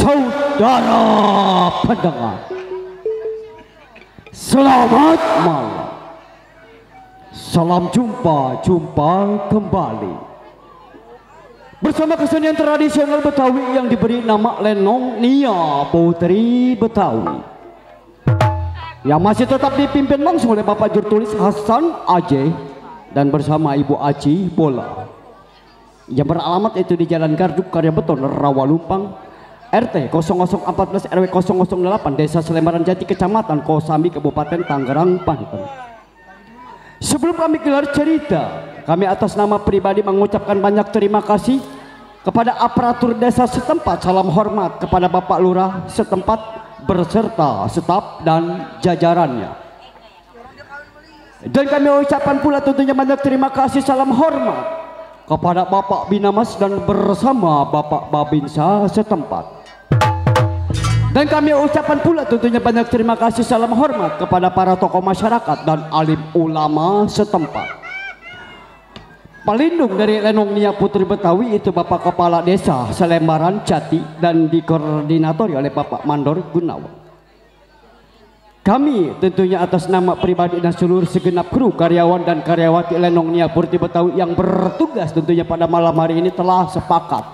Saudara pendengar, selamat malam. Salam jumpa kembali bersama kesenian tradisional Betawi yang diberi nama Lenong Nia Putri Betawi, yang masih tetap dipimpin langsung oleh Bapak Jurtulis Hasan Aceh dan bersama Ibu Aci Bola, yang beralamat itu di Jalan Garduk Karyabeton, Rawalumpang, RT 0014 RW 008, Desa Selembaran Jati, Kecamatan Kosambi, Kabupaten Tangerang, Banten. Sebelum kami gelar cerita, kami atas nama pribadi mengucapkan banyak terima kasih kepada aparatur desa setempat. Salam hormat kepada Bapak Lurah setempat berserta staf dan jajarannya. Dan kami ucapkan pula tentunya banyak terima kasih, salam hormat kepada Bapak Binamas dan bersama Bapak Babinsa setempat. Dan kami ucapkan pula tentunya banyak terima kasih, salam hormat kepada para tokoh masyarakat dan alim ulama setempat. Pelindung dari Lenong Nia Putri Betawi itu Bapak Kepala Desa Selembaran Jati dan dikoordinatori oleh Bapak Mandor Gunawan. Kami tentunya atas nama pribadi dan seluruh segenap kru karyawan dan karyawati Lenong Nia Putri Betawi yang bertugas tentunya pada malam hari ini telah sepakat,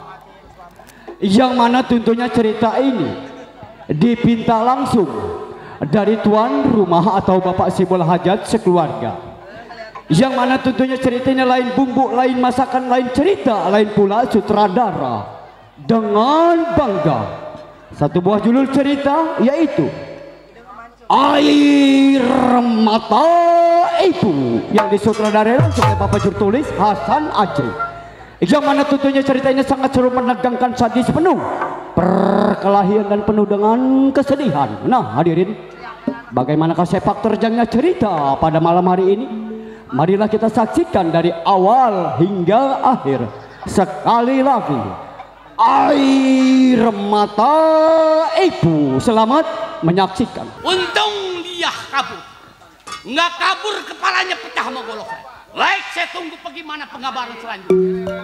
yang mana tentunya cerita ini dipinta langsung dari tuan rumah atau Bapak Sibol Hajat sekeluarga, yang mana tentunya ceritanya lain bumbu, lain masakan, lain cerita, lain pula sutradara dengan bangga satu buah judul cerita, yaitu Air Mata Ibu, yang disutradarai langsung oleh Bapak Jurtulis Hasan Aceh, yang mana tentunya cerita ini sangat seru, menegangkan, sadis, penuh perkelahian dan penuh dengan kesedihan. Nah hadirin, bagaimanakah sepak terjangnya cerita pada malam hari ini? Marilah kita saksikan dari awal hingga akhir. Sekali lagi, Air Mata Ibu. Selamat menyaksikan. Untung dia kabur, nggak kabur kepalanya pecah sama goloknya. Baik, saya tunggu bagaimana pengabaran selanjutnya.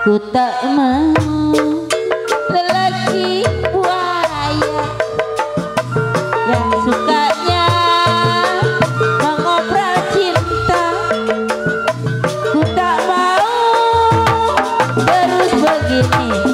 Ku tak mau lelaki buaya yang sukanya mengobral cinta. Ku tak mau terus begini.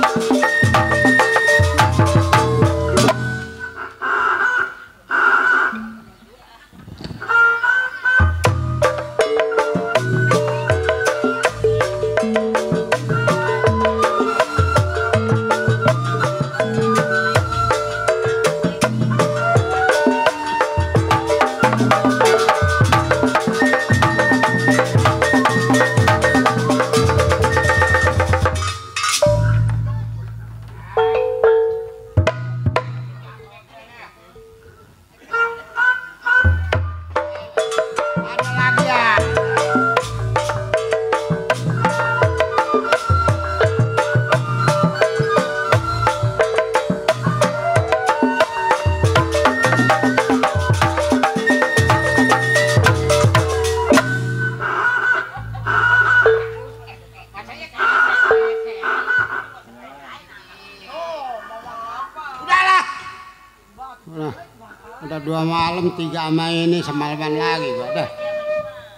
Udah 2 malam 3 sama ini semalaman lagi gua dah.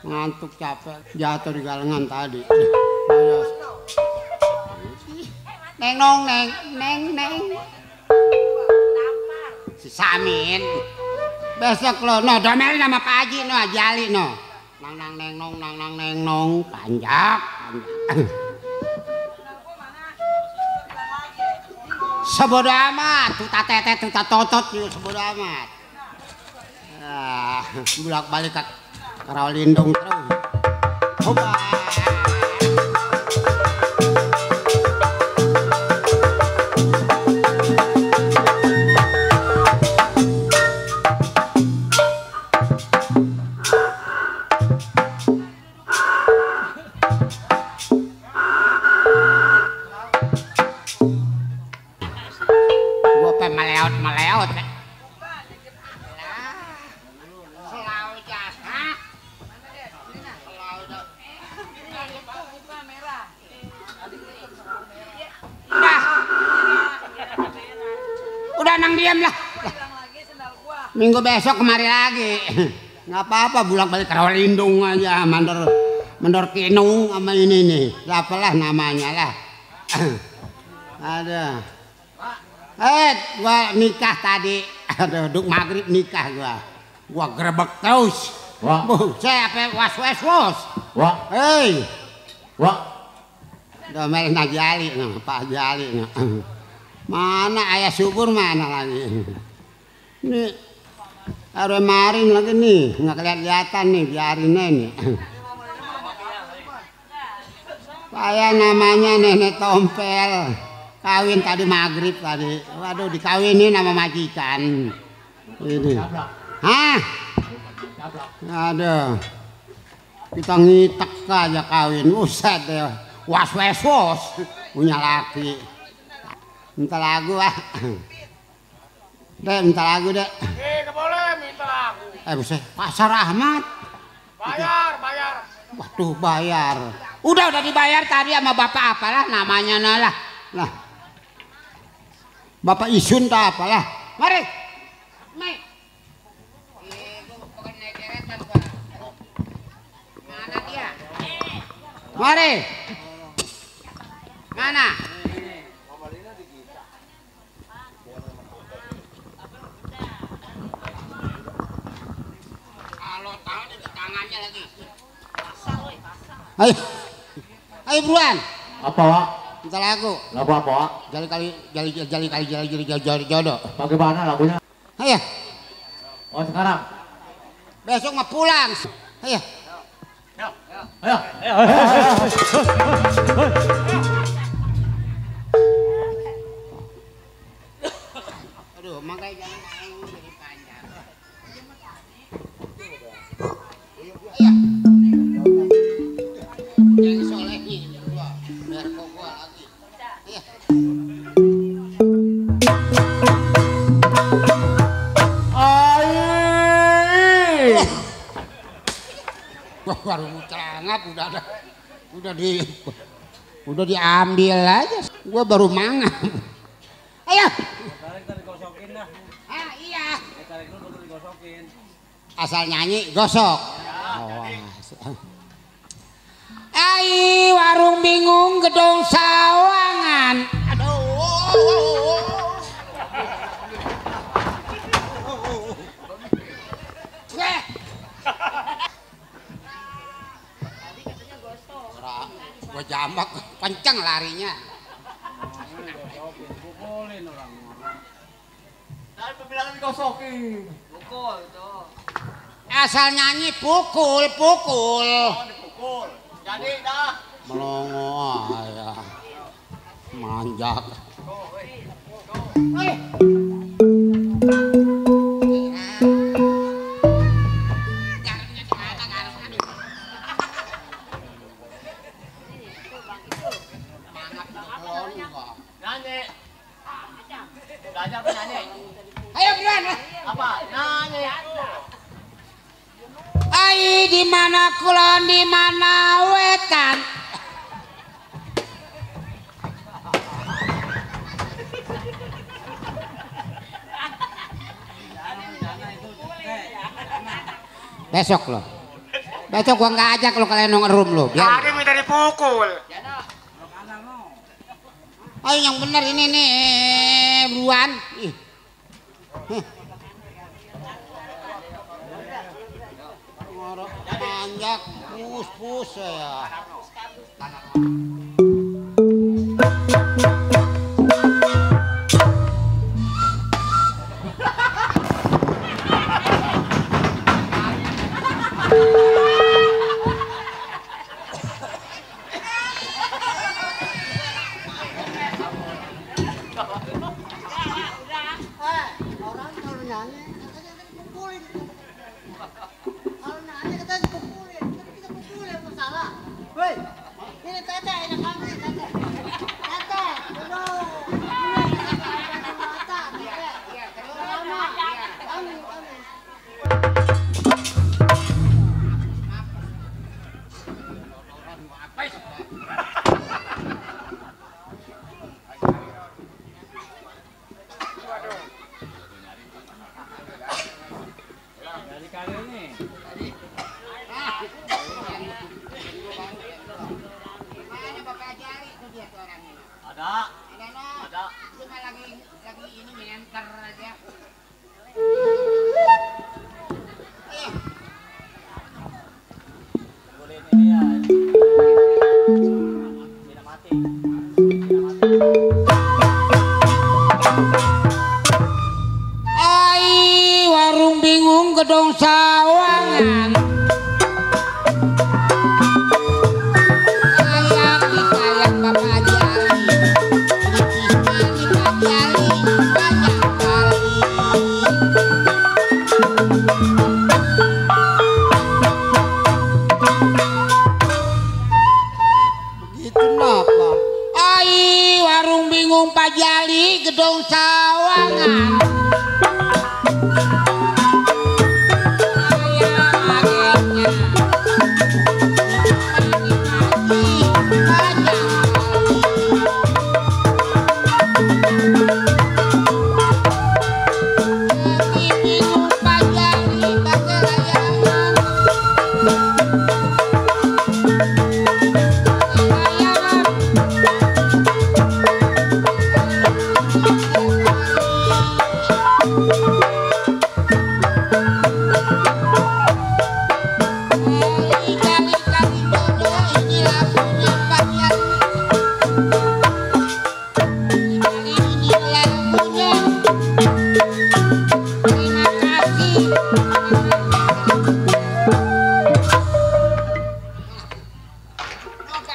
Ngantuk capek jatuh di galengan tadi. Ayo. Neng nong neng. Si Samin. Besok lo no domel nama Pak Haji no jali no. Nang neng nong panjak. Sebodo amat, tuta tete, tuta totot juga sebodo amat. Bulak balik ke Rawalindung terus. Coba. Meleot. Selau jas, ha? Udah nang diam lah. Minggu besok kemari lagi. Nggak apa-apa bulak balik ke Rawalindung aja, mandor kinung sama ini nih. Apalah namanya lah. Ada. Gua nikah tadi. Aduh, duk maghrib nikah gua grebek terus. Wah. Saya apa was. Wah. Hei. Wah. Domel na jali no, Pak Jali no. Mana ayah subur mana lagi? Nih. Ada maring lagi nih, nggak kelihatan nih, biarin nih. Saya namanya Nenek Tompel. Kawin tadi maghrib tadi. Waduh, dikawinin sama majikan. Ini. Hah? Aduh. Kita ngitek aja kawin. Buset deh. Was. Punya laki. Minta lagu ah. Dek, minta lagu dek. Nggak boleh minta lagu. Buset. Pasar Ahmad. Bayar. Waduh, bayar. Udah dibayar tadi sama bapak apalah namanya lah. Nah. Bapak Isun tak apalah. Mari. Mai. Mana dia? Mari. Mana? Kalau tahu di tangannya lagi. Ayo buruan. Apa, Wak? Minta lagu. Lagu apa, Wak? Jali jodoh. Bagaimana lagunya? Ayo. Oh, sekarang. Besok mah pulang. Ayo. Ayo. Aduh, makanya jangan main jadi panjang. Ayo. Yang solehnya dua, biar kokoh lagi. Ayo. Baru celangap udah diambil aja. Gua baru mangan. Ayo. Iya. Asal nyanyi gosok. Ai warung bingung gedung sawangan. Aduh. Gua jambak kenceng larinya. Pukulin orang. Tadi pembilangan digosokin. Pukul tuh. Asal nyanyi pukul. Dipukul. Jadi dah. Melongo ya. Manjak. Nyanyi. Belajar penyanyi. Ayo buruan. Apa? Nyanyi. Ai di mana kulon di mana wetan. Besok lo. Besok gua nggak ajak lo ke Lenong Room lo. Tadi minta dipukul. Ayo yang bener ini nih buruan. Ngorok panjak pus ya. Ada. Cuma lagi ini nyenter aja. Boleh ini dia. Tidak mati. Ai warung bingung gedong sawangan. Sayang Bapak Jali. Bapak Jali banyak kali. Begitu napa? Ai warung bingung Pak Jali gedong sawangan.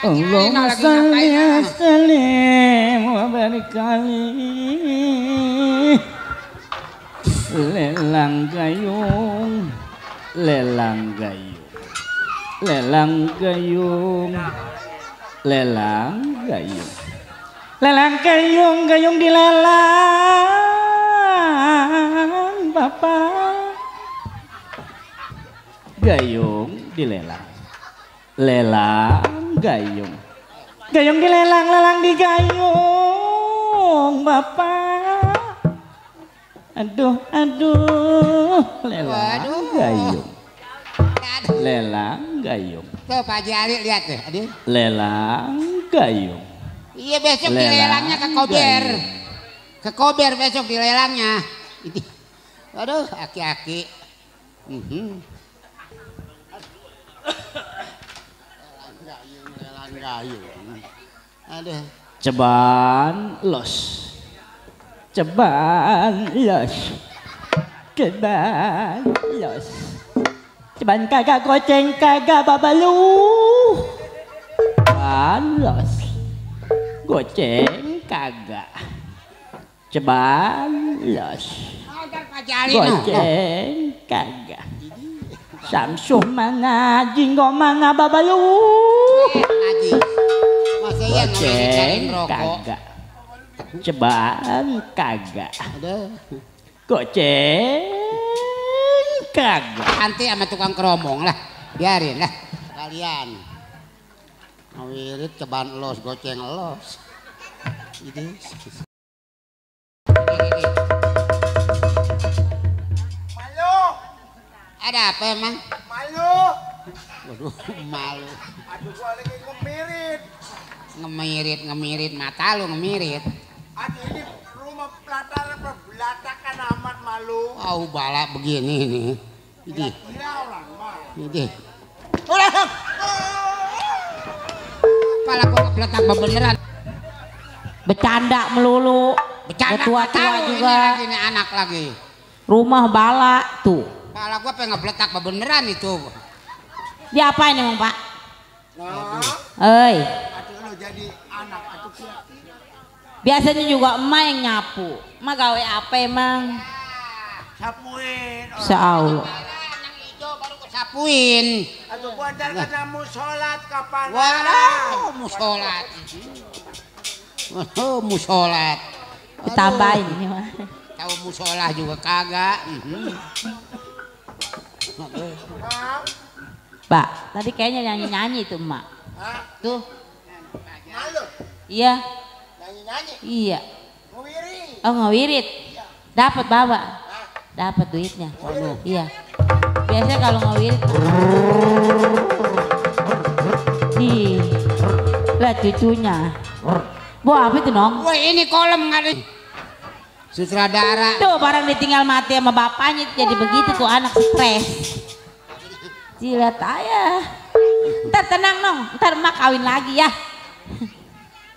Allahumma salli wa sallim wa barik alaihi. Lelang gayung, lelang gayung, lelang gayung, lelang gayung, lelang gayung, gayung dilelang, Bapak. Gayung dilelang, lelang gayung, gayung dilelang, lelang digayung, Bapak. Aduh, lelang gayung, lelang gayung. Tuh Pak Jali lihat deh, aduh. Lelang gayung. Iya besok Lelang dilelangnya ke Kober. gayung. Ke Kober besok dilelangnya. Aduh, aki-aki. Lelang gayung. Aduh. Ceban los, ceban los, ceban los, ceban kagak goceng kagak babalu, ceban los, goceng kagak, ceban los, Ajar Pak Jali no. goceng kagak, Samsuh mana, jinggo mana babalu, Haji. Masa iya goceng cariin rokok. kagak. Ceban kagak, Aduh. goceng kagak. Nanti sama tukang keromong lah. Biarin lah. Kalian. Ngawirit ceban elos, goceng elos. Ini. Malu. Ada apa emang? Malu. Waduh, malu. Aduh gua lagi ngemirit. Ngemirit mata lu ngemirit. Aduh ini rumah pelataran berbelatakan amat malu. Oh, balak begini nih. Ini. Kira orang mah. Ini. Udah. Kepala gua kebeletak beneran. Bercanda melulu. Bercanda tua-tua tahu juga. ini anak lagi. Rumah bala tuh. Kepala gua pengen ngebeletak beneran itu. Dia apain emang Pak? Nah, Hei, aduh lu jadi anak aduh kira-kira. biasanya juga emak yang nyapu. Emak gawe apa emang? Sapuin. Seaulo. Yang hijau baru gua sapuin. Aduh gua antar ke kamu sholat kapan? Wah, musolat. Oh, musolat. Ditambahin ini mah. Tahu musola juga kagak. Pak, tadi kayaknya nyanyi-nyanyi itu emak. Hah? Tuh, Malu. iya, Nyanyi-nyanyi. iya. Ngewiri. Oh ngewirit. Dapat Bapak. Dapat duitnya. Iya. Biasanya kalau ngewirit. Ih, lihat cucunya. Bu apa itu nong? Wah, ini kolom nggak ada. Sutradara. Tuh barang ditinggal mati sama bapaknya jadi begitu tuh anak stres. Lihat aja. Ntar tenang nong, ntar emak kawin lagi ya.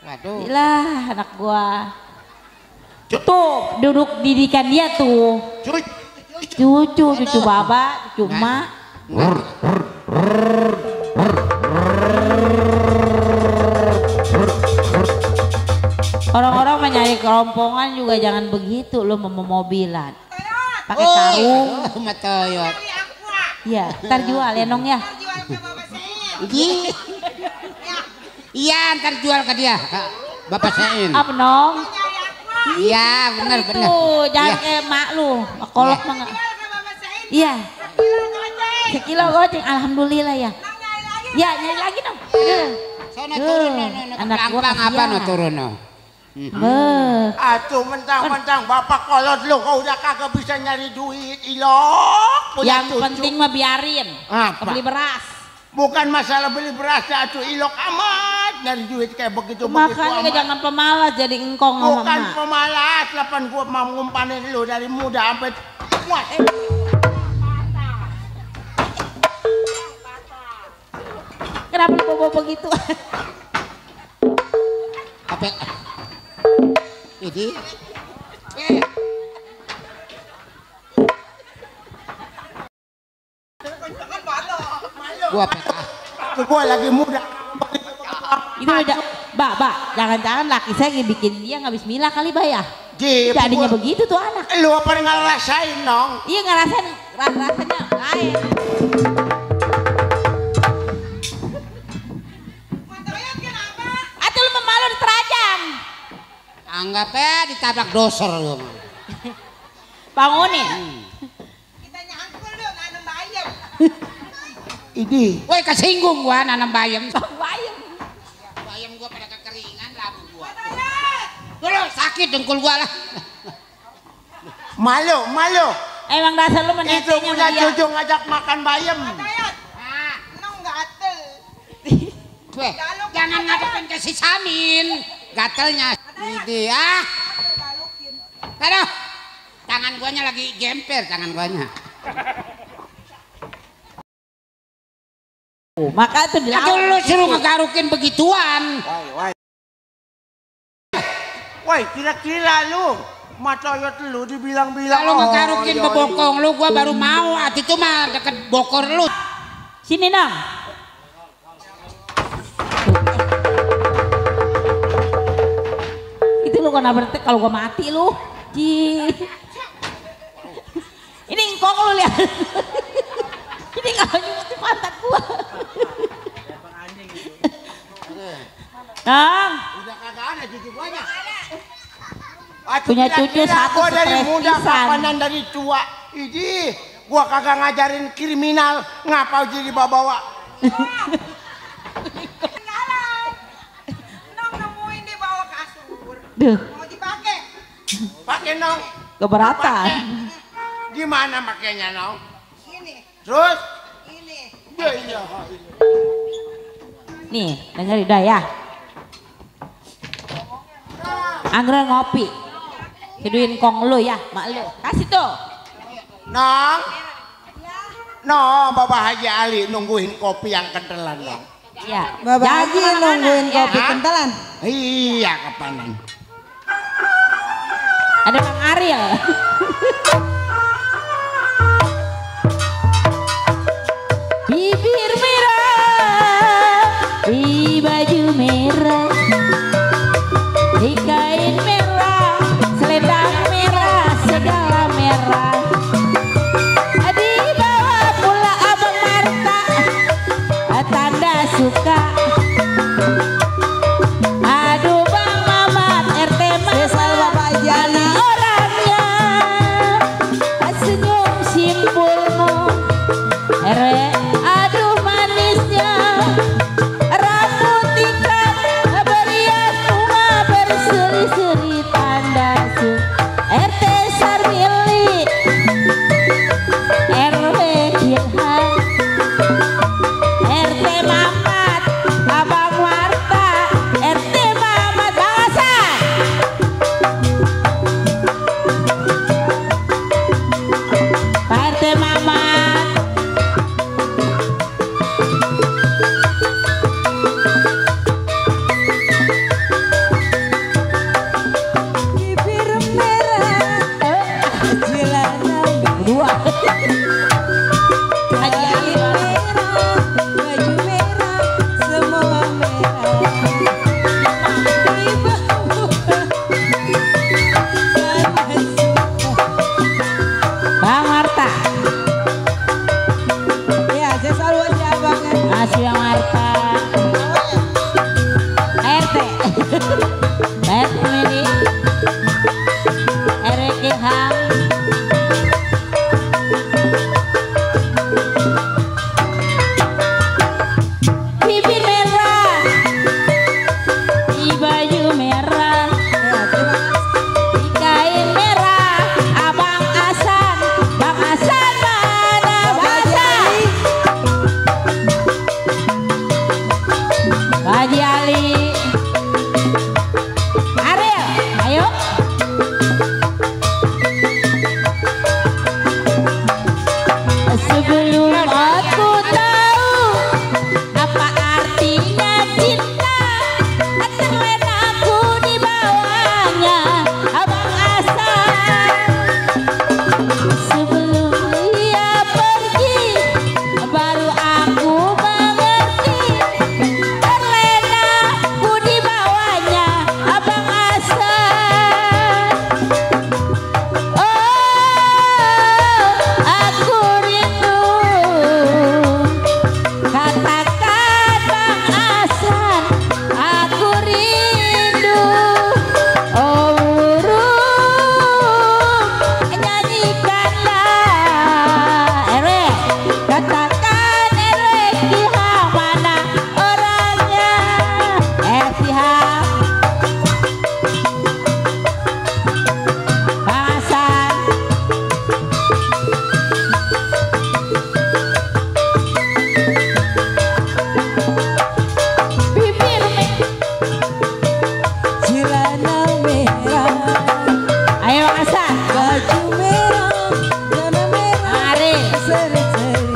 Waduh. Gila anak gua. Tuh duduk didikan dia tuh. Cucu baba, cucu emak. Orang-orang mencari kerompongan juga jangan begitu lo mau mobilan. Pakai karung. Oh, matoyot. Iya, ntar jual ya nong ya. Iya, ntar jual ke dia. Bapak Sein. Apa nong? Iya, benar. Itu jangan kayak mak lu. Kolok mah nggak. Iya. Sekilo goceng, alhamdulillah ya. Ya nyari lagi dong. Sono turun, anak gua gampang apa no turun no. Aduh mentang-mentang bapak kolot lu kau udah kagak bisa nyari duit ilok. Punya Yang cucu. penting mah biarin. Apa? Beli beras. Bukan masalah beli beras aduh ilok amat nyari duit kayak begitu Makanya amat. jangan pemalas jadi engkong sama Bukan emak. pemalas, lapan gua mau ngumpanin lu dari muda sampai tua. Kenapa lu bawa begitu? Apa? Ini. Gua PK. Gua lagi muda. Itu udah, Mbak, jangan-jangan laki saya bikin dia nggak bismillah kali ya. Jadinya begitu tuh anak. Lu apa yang ngerasain dong? Iya ngerasain, rasanya lain. Atau lu memalu diterajang. Anggapnya ditabrak doser lu. Bangunin. Ini. Woi, kesinggung gua nanam bayam. Bayam. Bayam gua pada kekeringan labu gua. Dulu sakit dengkul gua lah. Malu. Emang dasar lu Itu menetenya punya dia. cucu ngajak makan bayam. Weh, jangan ngadepin ke si Samin. Gatelnya. Ini ah. Aduh. Tangan guanya lagi gemper tangan guanya. Maka itu Aduh dilawan. lu suruh ngegarukin begituan. Woi, kira-kira lu matoyot lu dibilang-bilang. Kalau ngegarukin iya, bebokong lu gua baru mau. Ati itu mah deket bokor lu. Sini dong. Itu lu kena bertek kalau gua mati lu. Ji. Ini engkong lu lihat. Ini kalau nyuti pantat gua. Dong. Udah kagak ada cucu banyak. Punya cucu satu Gua dari stres muda pisan. kapanan dari tua. Idi, gua kagak ngajarin kriminal, ngapa jadi bawa-bawa. Nong nemuin di bawah kasur. Duh, Mau dipakai? Pakai nong. keberatan. Gimana makainya nong? Ini, Terus ini. Nih, dengerin dah ya. Anggrek ngopi. Hiduin kong lu ya, mak lu. Kasih tuh. Nong. No, Bapak Haji Ali nungguin kopi yang kentelan dong. Iya. Bapak Haji nungguin kopi Ya. kentelan. Iya kepanan. Ada Bang Ariel. Bibir merah, di baju merah, di kain merah, selendang merah, segala merah. Di bawah pula Abang Marta, tanda suka. Aduh Bang Mamat, RT Spesial Mamat, Bapak Haji Ali. mana orangnya? Senyum simpulmu, aduh manisnya. Rambut tingkat, berian bunga berseri-seri tanda su. RT Sarmili, RW Kilhan, RT Mamat, Abang Warta, RT Mamat Bangasan. Pak RT Mamat, Bibir merah, jalanan berdua. Haji Ali merah, baju merah, semua merah. Di bawah tanda suka. Bang Marta, Ya, saya selalu aja abangnya. masih Bang Marta. RT, RT Mili, RW Kilhan. Bibir merah, di baju merah, Ya, terima kasih. di kain merah. Abang Hasan, Bang Hasan mana Bapak Haji Hasan? Ali. Pak Haji Ali, Ariel, ayo. Sebelum aku tahu apa artinya cinta, terlena aku di bawahnya Abang Hasan. Sebelum dia pergi, baru aku mengerti, terlena aku di bawahnya Abang Hasan. Oh, aku rindu, katakan Bang Hasan, aku rindu. Oh burung, nyanyikanlah Erwe, katakan Erwe Kihang mana orangnya. Kihang, Bang Hasan. Bibir Celana merah, ayo Bang Hasan. baju merah, celana merah, Mari. seri-seri.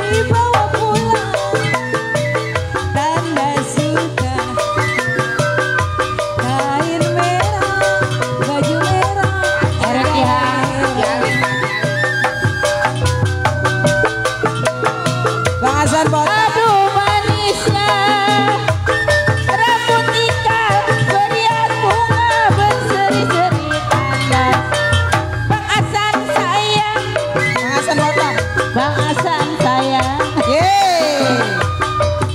Dibawa pulang, tanda suka. Kain merah, baju merah, Erwe Kihang. Bang Hasan Botak. Aduh manisnya, rambut ikal, berian bunga berseri-seri tanda. Bang Hasan sayang, Bang Hasan Botak. Bang Hasan sayang. Yeay.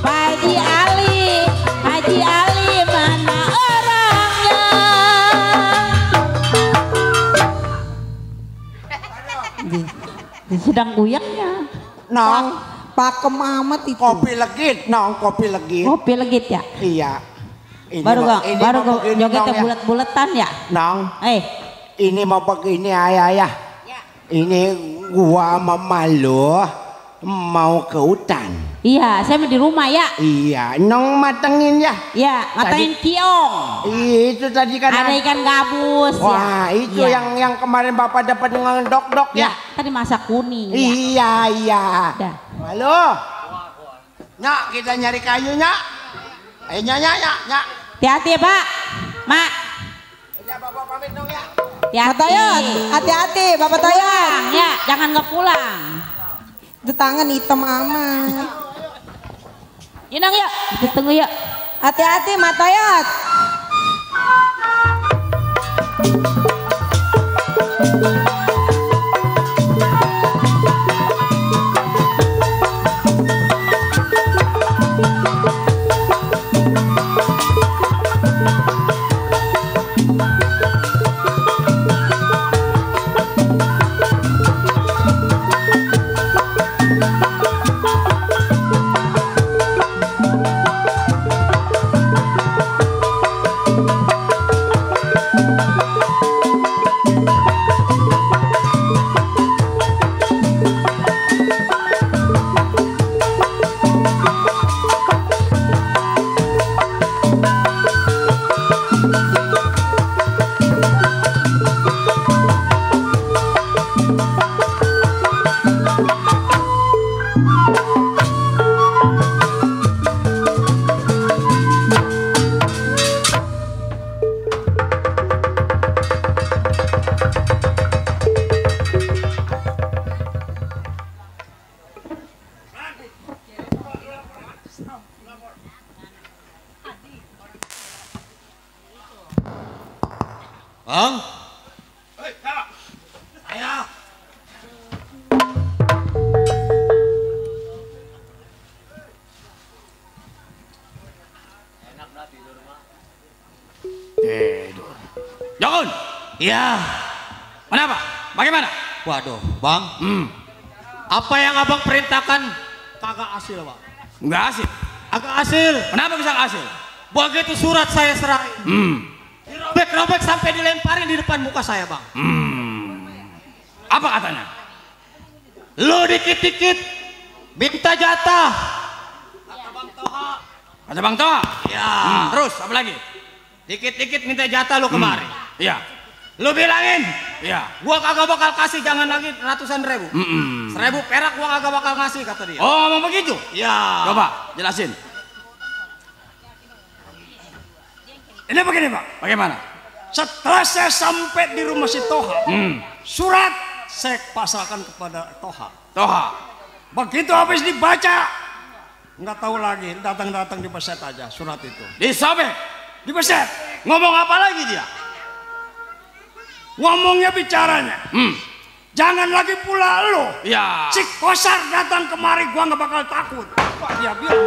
Pak Haji Ali, Haji Ali mana orangnya? Sedang uyaknya. Nong, Pakem amat itu. kopi legit, nong, kopi legit. Kopi legit ya. Iya. Ini Baru mau- gak, ini baru mau begini, jogetnya Nong, ya. bulat-bulatan ya. Nong, Eh, ini mau begini ayah. Ini gua sama malu Mau ke hutan. Iya, saya mau di rumah ya. Iya, Nong matengin ya. Ya, matengin kiong. Itu tadi kan Ada ikan gabus. wah, ya. itu Iya. yang kemarin Bapak dapat dengan dok-dok Ya, ya. tadi masak kuning. Ya. Iya, iya. Dah. Halo. Nyak, kita nyari kayu, Nyak. Nyak. Hati-hati ya, Pak. Mak. Udah, Bapak pamit dong ya. Pak Toyot, hati-hati Bapak Toyot. Pulang ya, jangan nggak pulang. Itu tangan hitam amat. Inang yuk, kita tunggu yuk. Hati-hati Mak Toyot. Bang. Saya. Tidur. Jangan. Iya. Kenapa? Bagaimana? Waduh, Bang. Apa yang Abang perintahkan kagak hasil, Bang? Enggak asik. Agak hasil. Kenapa bisa nggak hasil? Begitu surat saya serahin, dirobek-robek sampai dilemparin di depan muka saya, Bang. Apa katanya? Lu dikit-dikit minta jatah. Kata Bang Toha. Ya. Terus apa lagi? Dikit-dikit minta jatah lu kemari. Iya. Lu bilangin, Iya. gua kagak bakal kasih, jangan lagi ratusan ribu. 1.000 perak gua kagak bakal ngasih, kata dia. Oh, ngomong begitu? Ya. Coba jelasin. Ini begini, Pak. Bagaimana? Setelah saya sampai di rumah si Toha, surat saya pasrahkan kepada Toha. Toha. Begitu habis dibaca, nggak tahu lagi, datang-datang dipeset aja surat itu. Disobek. Dipeset. Ngomong apa lagi dia? Ngomongnya bicaranya. Jangan lagi pula lo. Iya. Si Kosar datang kemari, gua nggak bakal takut. Pak dia bilang.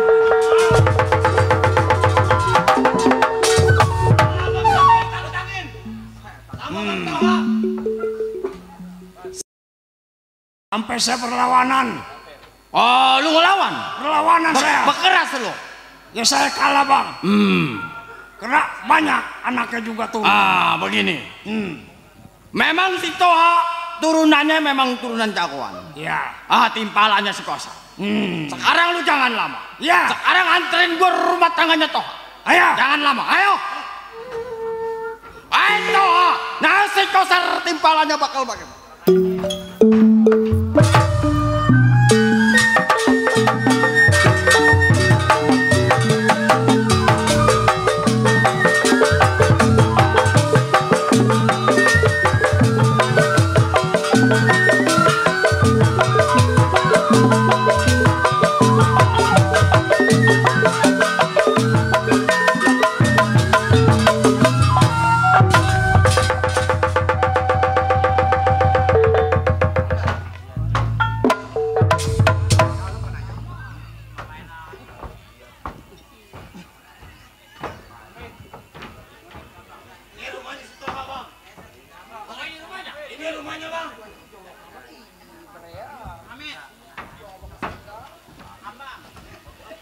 Sampai saya perlawanan. Oh, lu ngelawan? Perlawanan saya. Bekeras lu. Ya saya kalah, Bang. Karena banyak anaknya juga tuh. Ah, begini. Memang si Toha turunannya memang turunan jagoan. Ya. Ah, timpalannya si Kosa. Sekarang lu jangan lama. Ya. Sekarang anterin gua rumah tangganya Toha. Ayo. Jangan lama. Ayo. Ayo Toha. Nah, si Kosa timpalannya bakal bagaimana?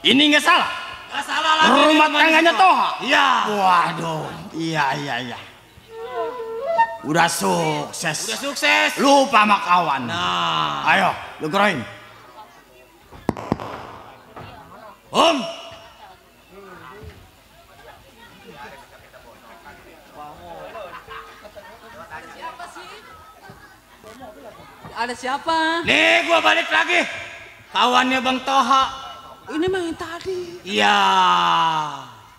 Ini nggak salah. Nggak salah lagi. Rumah tangganya Toha. Iya. Waduh. Iya. Udah sukses. Udah sukses. Lupa sama kawan. Nah. Ayo, lu geroin. Ada siapa? Nih gua balik lagi. Kawannya Bang Toha. Ini mah yang tadi. Iya.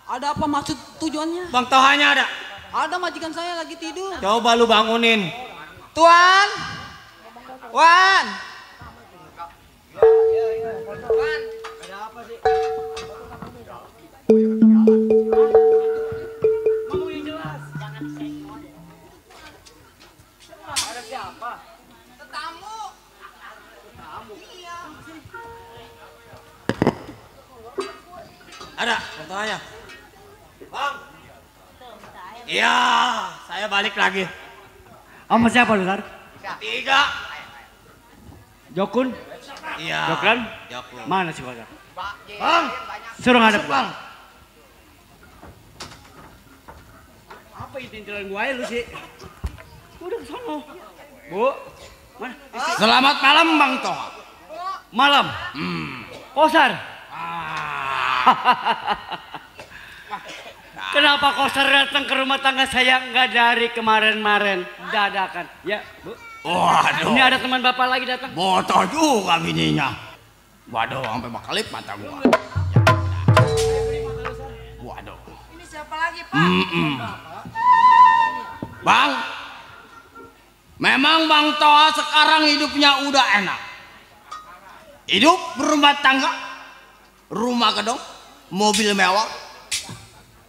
Ada apa maksud tujuannya? Bang Tohanya ada. Ada majikan saya lagi tidur. Coba lu bangunin. Tuan. Wan. Ada, Bang Tohanya. Bang. Iya, saya balik lagi. Sama siapa lu, Sar? Tiga. Jokun? Iya. Joklan? Jokun. Mana si Kosar? Bang, Suruh ngadep, Bang. Apa intilan gua lu sih? Udah ke sono. Bu, mana? Selamat malam Bang Toha. Malam. Kosar. Kenapa Kosar datang ke rumah tangga saya nggak dari kemarin-kemarin? Dadakan. Ya, Bu. Waduh. Ini ada teman Bapak lagi datang. Botol juga bininya. Waduh, sampai bakalip mata gua. Waduh. Ini siapa lagi, Pak? Bang, memang Bang Toha sekarang hidupnya udah enak. Hidup berumah tangga, rumah gedung, mobil mewah,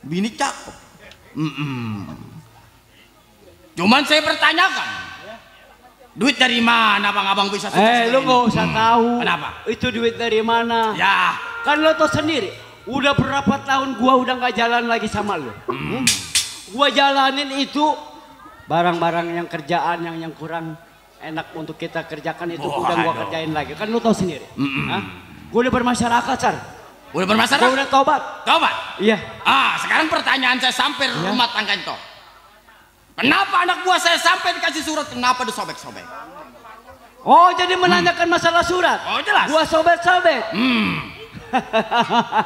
bini cakep. Cuman saya pertanyakan, duit dari mana Abang bisa sukses? Lu nggak usah tahu. Kenapa? Itu duit dari mana? Ya, Kan lo tau sendiri. Udah berapa tahun gua udah nggak jalan lagi sama lo. Gua jalanin itu barang-barang yang kerjaan yang kurang enak untuk kita kerjakan itu udah gua kerjain lagi. Kan lo tau sendiri. Gua udah bermasyarakat, Sar. udah bermasalah? Gua udah tobat. Tobat? Iya. Sekarang pertanyaan saya sampai rumah tangga itu. Kenapa anak buah saya sampai dikasih surat, kenapa disobek-sobek? Oh, jadi menanyakan masalah surat? Oh, jelas. Gua sobek-sobek.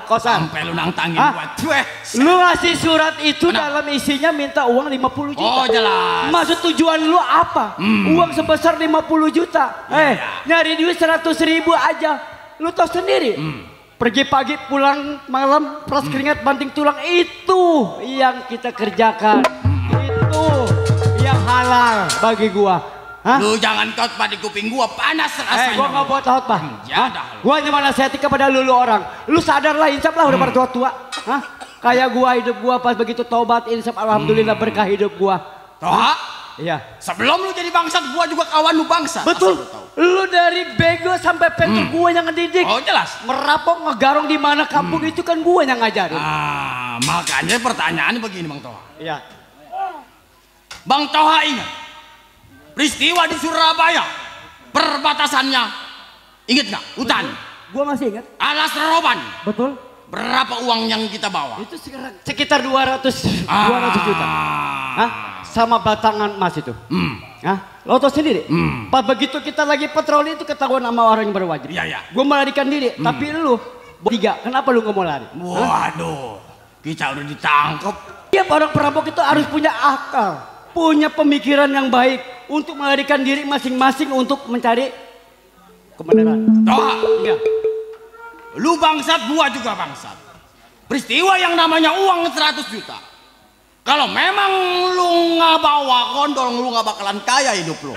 Kosar. Sampai lu nantangin gua. Lu ngasih surat itu dalam isinya minta uang 50 juta. Oh, jelas. Maksud tujuan lu apa? Uang sebesar 50 juta. Nyari duit 100.000 aja. Lu tahu sendiri. Pergi pagi pulang malam peras keringat banting tulang itu yang kita kerjakan. Itu yang halal bagi gua. Lu jangan khotbah di kuping gua, panas rasanya. Gua nggak buat khotbah. Gua cuma nasihati kepada lu orang. Lu sadarlah, insaf lah udah tua-tua. Kayak gua hidup gua pas begitu tobat, insaf alhamdulillah berkah hidup gua. Toha? Iya. Sebelum lu jadi bangsat, gua juga kawan lu bangsat. Betul. Lu dari bego sampai pintu gua yang ngedidik. Oh, jelas. Merapok ngegarong di mana kampung itu kan gua yang ngajarin. Makanya pertanyaannya begini Bang Toha. Iya. Bang Toha ingat peristiwa di Surabaya, perbatasannya, ingat nggak? Hutan. Gua masih ingat. Alas Roban. Betul. Berapa uang yang kita bawa? Itu sekitar 200 juta. Sama batangan emas itu. Lo tau sendiri. Pas begitu kita lagi patroli itu ketahuan sama orang yang berwajib. Iya. Gue melarikan diri. Tapi lu tiga, kenapa lu nggak mau lari? Waduh, kita udah ditangkap. Tiap orang perampok itu harus punya akal, punya pemikiran yang baik untuk melarikan diri masing-masing untuk mencari kebenaran. Toha, Iya. lu bangsat, gua juga bangsat. Peristiwa yang namanya uang 100 juta. Kalau memang lu nggak bawa kondol, lu nggak bakalan kaya hidup lu.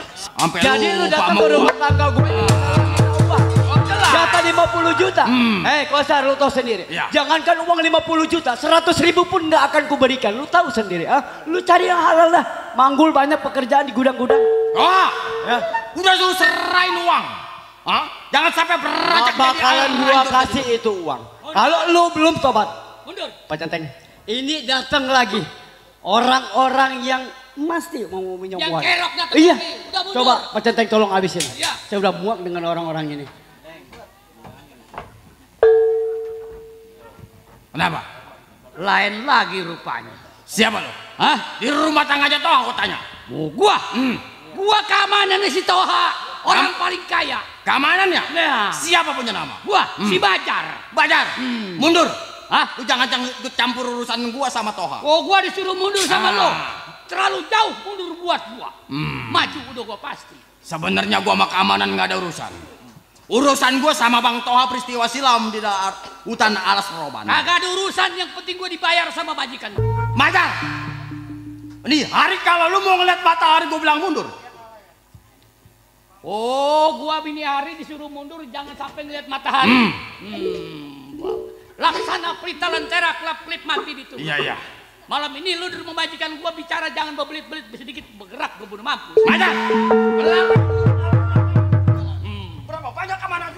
Jadi lu datang ke rumah tangga gue. Data 50 juta. Kosar lu tahu sendiri. Ya. Jangankan uang 50 juta, 100.000 pun nggak akan kuberikan. Lu tahu sendiri. Lu cari yang halal lah. Manggul banyak pekerjaan di gudang-gudang. Udah lu serain uang. Jangan sampai beracak. Bakalan gua kasih itu uang. Kalau lu belum tobat. Mundur. Pak Centeng. Ini datang lagi orang-orang yang mesti mau minum Yang uang. keroknya Iya. udah mundur. Coba Pak Centeng tolong habisin. Iya. Saya udah muak dengan orang-orang ini. Kenapa? Lain lagi rupanya. Siapa lu? Di rumah tangga aja Toha aku tanya. Gua keamanan si Toha. orang paling kaya. Keamanannya? Nah. Siapa punya nama? Gua, si Bajar. Bajar. Mundur. Hah? Lu jangan campur urusan gua sama Toha. Oh, gua disuruh mundur sama lo. Terlalu jauh mundur buat gua. Maju udah gua pasti. Sebenarnya gua sama keamanan nggak ada urusan. Urusan gua sama Bang Toha peristiwa silam di hutan Alas Roban. Kagak ada urusan, yang penting gua dibayar sama majikan. Majar. Ini hari kalau lu mau ngeliat matahari gua bilang mundur. Oh, gua bini hari disuruh mundur, jangan sampai ngeliat matahari. Wow. Laksana Prita Lentera klip mati itu. Iya. Malam ini lu di rumah majikan gua bicara jangan berbelit-belit, sedikit bergerak gua bunuh mampus. Majar. Pelan. Berapa banyak keamanan?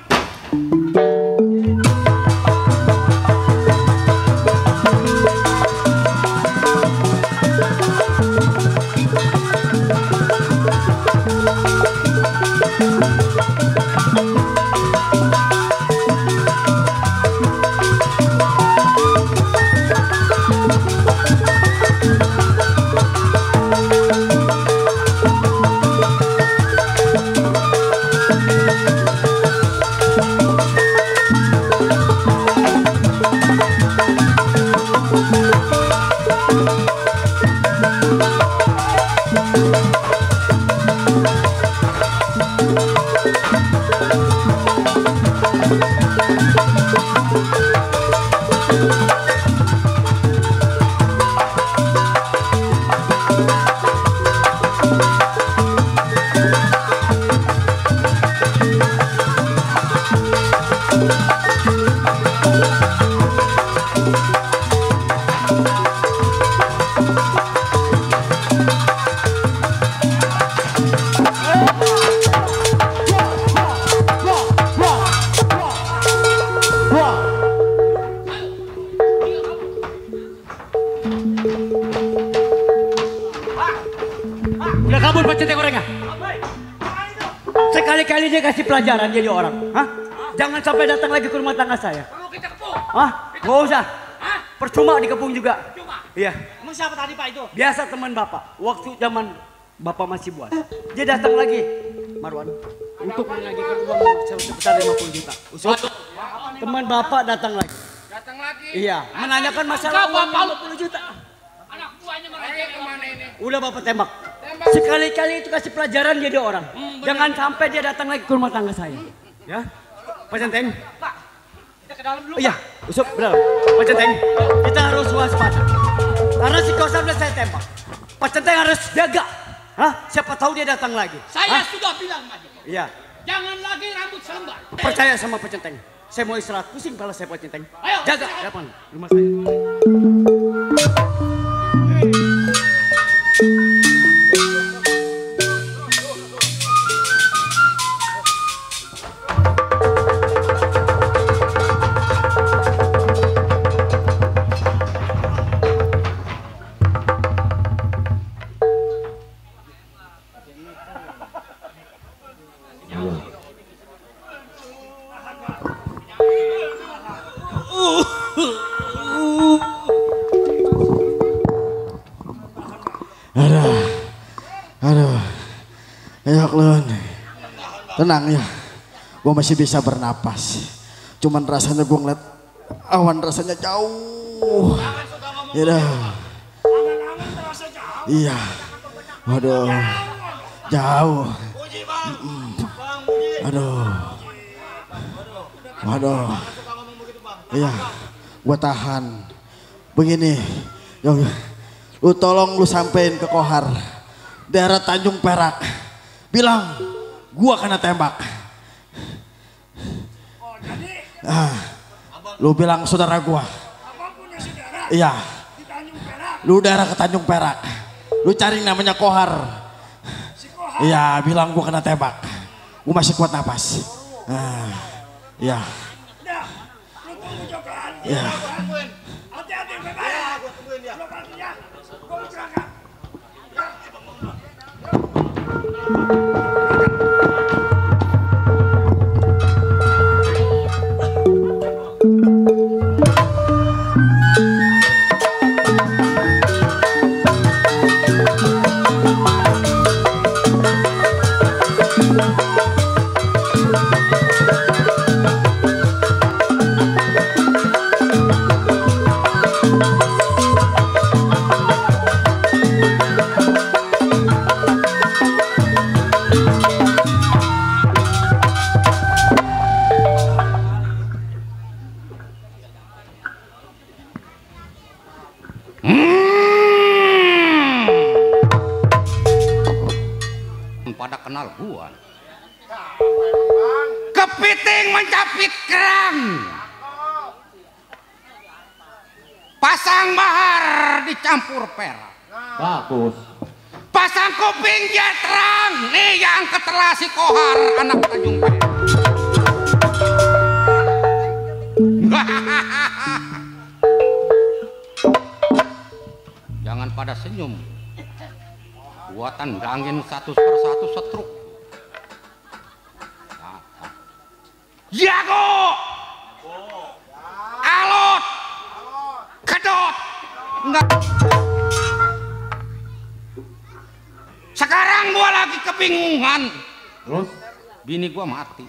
Udah kabur peceteng orangnya. Sekali-kali dia kasih pelajaran jadi orang. Hah? Jangan sampai datang lagi ke rumah tangga saya. Perlu kita kepung. Hah? Gak usah. Percuma dikepung juga. Cuma. Iya. Emang siapa tadi Pak itu? Biasa teman bapak. Waktu zaman bapak masih buat. Dia datang lagi. Marwan. Untuk mengajukan uang sebesar 50 juta. Usut. Teman bapak datang lagi. Datang lagi. Iya. Menanyakan masalah uang 50 juta. Anak buahnya mereka kemana ini? Udah bapak tembak. Sekali-kali itu kasih pelajaran jadi orang. Jangan sampai dia datang lagi ke rumah tangga saya. Ya. Pak Centeng. Pak, kita ke dalam dulu. Iya, usuk benar. Pak Centeng, kita harus waspada. Karena si kosan udah saya tembak. Pak Centeng harus jaga. Hah? Siapa tahu dia datang lagi. Saya sudah bilang majikan. Iya. Jangan lagi rambut selembar. Percaya sama Pak Centeng. Saya mau istirahat, pusing kepala saya Pak Centeng. Ayo, jaga depan rumah saya. Aduh, ya Klun, tenang ya, gue masih bisa bernapas. Cuman rasanya gue ngeliat awan rasanya jauh. Ya iya, waduh, jauh. Waduh, iya, gue tahan. Begini, lu tolong lu sampein ke Kohar. Daerah Tanjung Perak, bilang gua kena tembak. Lu bilang saudara gua. Iya. Lu daerah ke Tanjung Perak. Lu cari namanya Kohar. Iya, bilang gua kena tembak. Gua masih kuat napas. Iya. Iya. Hati-hati, bebas. Gua tungguin dia. Gua bantu ya. Gua mau celaka. Pada kenal gua. Kepiting mencapit kerang. Pasang mahar dicampur perak. Bagus. Pasang kuping dia terang. Nih yang ketelah si Kohar anak Tanjung Perak. Jangan pada senyum. Gua tandangin satu persatu setruk. Jago, alot, kedot, enggak. Sekarang gua lagi kebingungan. Terus? Bini gua mati.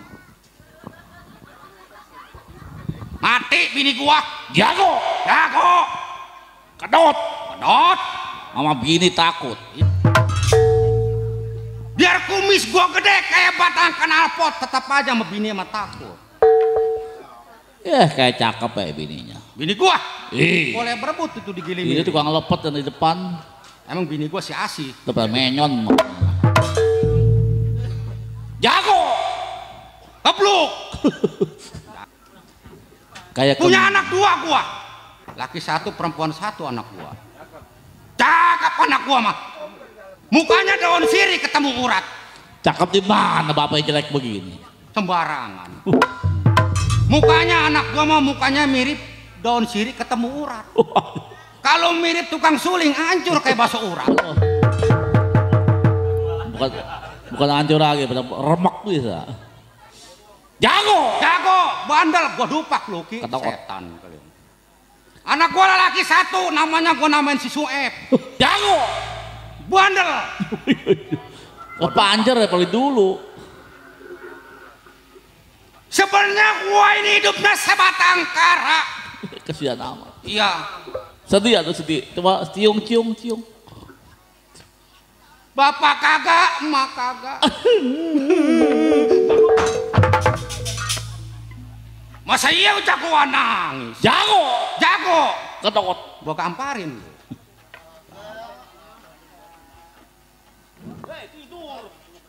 Mati bini gua. Jago, jago, kedot, kedot. Sama bini takut. Biar kumis gua gede kayak batang knalpot, tetap aja sama bini sama takut. Kayak cakep ya bininya. Bini gua? Boleh berebut itu digiling. Ini tukang lepet yang di depan. Emang bini gua si Asi. Depan menyon. Jago, kebluk. Kayak punya anak dua gua. Laki satu, perempuan satu anak gua. Cakep anak gua mah. Mukanya daun sirih ketemu urat. Cakep di mana bapaknya jelek begini? Sembarangan. Mukanya anak gua mah mukanya mirip daun sirih ketemu urat. Kalau mirip tukang suling hancur kayak bakso urat. Bukan hancur lagi, remek bisa. Jago, jago, bandel, gua dupak lu ki. Setan kalian. Anak gua laki satu, namanya gua namain si Sueb. Jago, bandel. Apa anjir ya paling dulu. Sebenarnya gua ini hidupnya sebatang kara. Kesian amat. Iya. Sedih atau sedih? Coba cium. Bapak kagak, emak kagak. Masa iya ucap gua nangis? Jago. Ketot. Gua gamparin.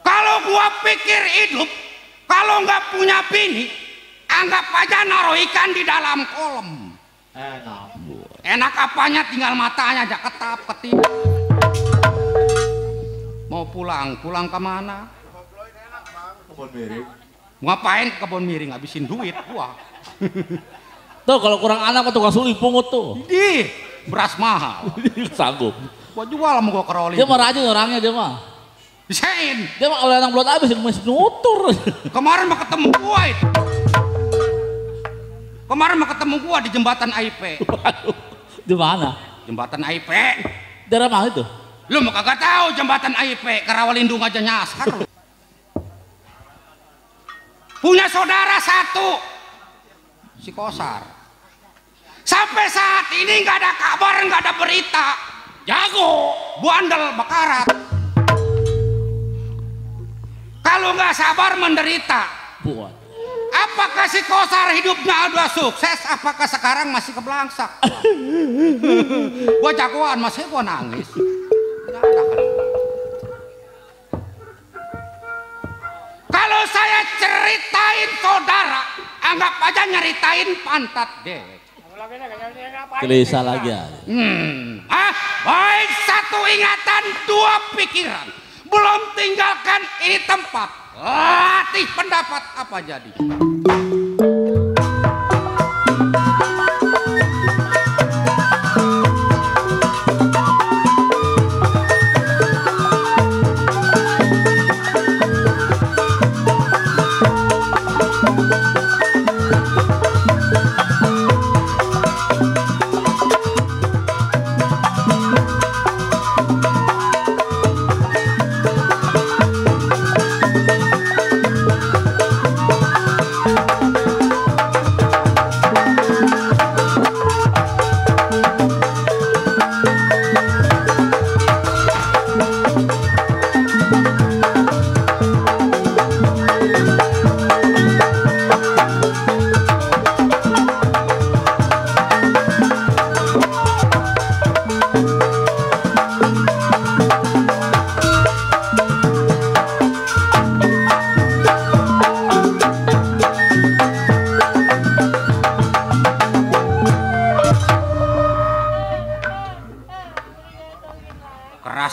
Kalau gua pikir hidup, kalau nggak punya bini, anggap aja naruh ikan di dalam kolam. Enak apanya, tinggal matanya aja ketap ketip. Mau pulang kemana? Kebun miring. Ngapain ke kebun miring, ngabisin duit gua. Tuh kalau kurang anak tukang suling pungut tuh. Di beras mahal. Sanggup. Gua jual sama gua keroli. Dia mah rajin orangnya dia mah. Bisain. Dia mah kalau anak belum habis masih nutur. Kemarin mah ketemu gua itu. Kemarin mah ketemu gua di jembatan AIP. Di mana? Jembatan AIP. Daerah mana itu? Lu mah kagak tahu jembatan AIP, ke Rawalindung aja nyasar lu. Punya saudara satu, si Kosar. Sampai saat ini nggak ada kabar, nggak ada berita. Jago, bandel, bakarat. Kalau nggak sabar menderita. Buat. Apakah si Kosar hidupnya udah sukses? Apakah sekarang masih keblangsak? Gua jagoan, masih gua nangis. Kalau saya ceritain saudara, anggap aja nyeritain pantat deh. Gelisah lagi ya. Baik, satu ingatan, dua pikiran. Belum tinggalkan ini tempat. Latih pendapat apa jadi?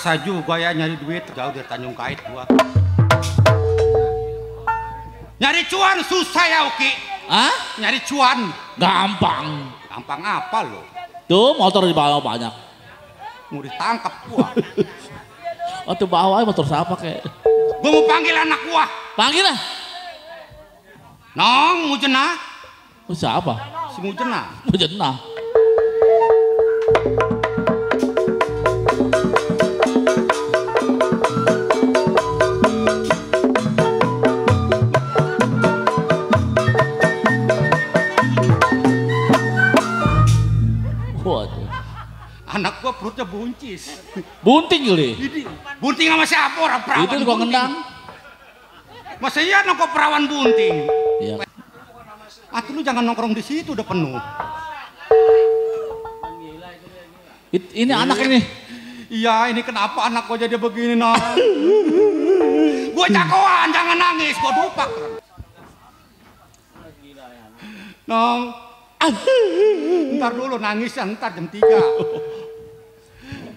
Terpaksa juga ya nyari duit jauh dari Tanjung Kait gua. Nyari cuan susah ya Uki. Hah? Nyari cuan. Gampang. Gampang apa lo? Tuh motor di bawah banyak. Mau ditangkap gua. Oh tuh bawah motor siapa kek? Gua mau panggil anak gua. Panggil lah. Nong, Mujena. Oh, siapa? Si Mujena. Mujena. Waduh. Anak gua perutnya buncis. Bunting kali. Bunting sama siapa orang perawan? Itu tukang ngendang. Masa iya nongkrong perawan bunting? Iya. Atuh lu jangan nongkrong di situ udah penuh. Ini anak ini. Iya, ini kenapa anak gua jadi begini nah? Gua jagoan, jangan nangis, gua dupak. Nong. Ntar dulu nangis ya, ntar jam 3.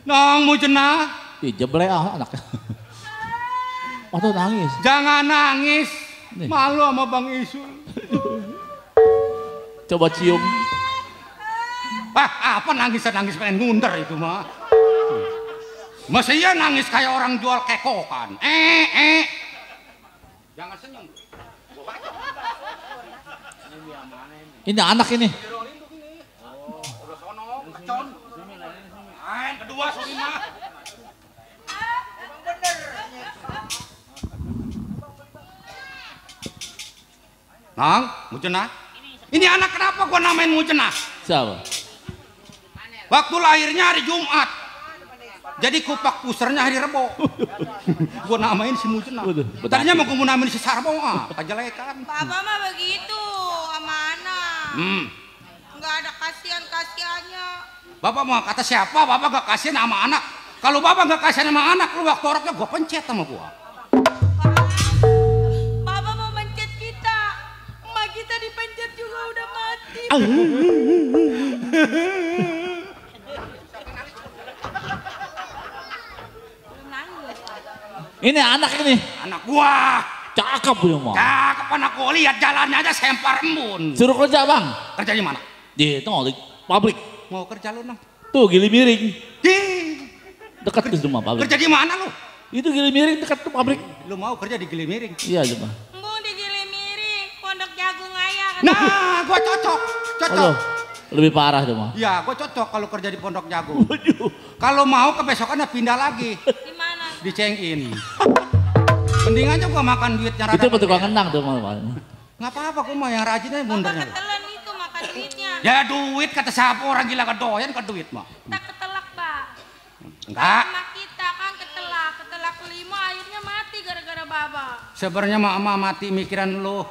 Nong, Mujena. Ih, jeblek anaknya. Waktu nangis. Jangan nangis. Nih. Malu sama Bang Isul. Coba cium. Apa nangis pengen ngunder itu mah. Masa iya nangis kayak orang jual kekokan. Jangan senyum. Ini anak ini. Kedua Sulima. Nang, Mujena. Ini anak kenapa gua namain Mujena? Siapa? Waktu lahirnya hari Jumat. Jadi kupak pusernya hari Rebo. Gua namain si Mujena. Tadinya mau gua namain si Sarbo, kejelekan. Bapak mah begitu sama anak. Nggak ada kasihan-kasihannya. Bapak mau kata siapa? Bapak gak kasihan sama anak. Kalau bapak gak kasihan sama anak, lu waktu orangnya gua pencet sama gua. Bapak mau mencet kita. Emak kita dipencet juga udah mati. Ini anak ini. Anak gua. Cakep ya mah. Cakep anak gua, lihat jalannya aja sempar embun. Suruh kerja bang. Kerja di mana? Di itu di pabrik. Mau kerja lu nang? Tuh gili miring. Di. Dekat ke rumah pabrik. Kerja di mana lu? Itu gili miring dekat tuh pabrik. Lu mau kerja di gili miring? Iya cuma. Embung di Gili Miring, Pondok Jagung aja. Nah, gua cocok. Aduh, lebih parah tuh mah. Iya, gua cocok kalau kerja di Pondok Jagung. Kalau mau kebesokannya pindah lagi. Di mana? Di Cengin. Mending aja gua makan duitnya rada. Itu petukang ngendang tuh mah. Nggak apa-apa, gua mah yang rajin aja mundernya. Ketelan itu makan duitnya. Ya duit kata siapa orang gila kedoyan ke duit mah. Tak ketelak, Pak. Enggak. Sama kita kan ketelak kelima akhirnya mati gara-gara Bapak. Sebenarnya emak mati mikiran lu.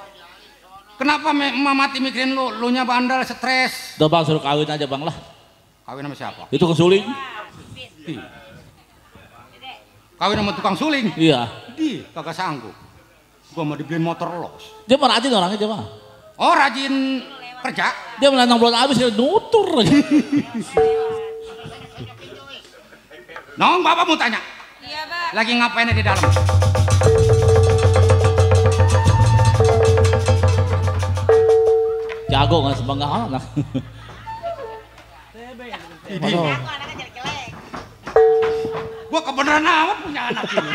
Kenapa emak mati mikirin lu? Lu nya bandel, stres. Udah bang suruh kawin aja bang lah. Kawin sama siapa? Itu kesuling. Kawin sama tukang suling? Iya. Kagak sanggup. Gua mau dibeliin motor los. Dia mah rajin orangnya dia mah. Oh rajin kerja? Dia melanang bulan habis dia nutur lagi. Nong, bapak mau tanya. Iya, Pak. Lagi ngapain di dalam? Jago nggak sebangga anak. Gua kebenaran amat punya anak ini.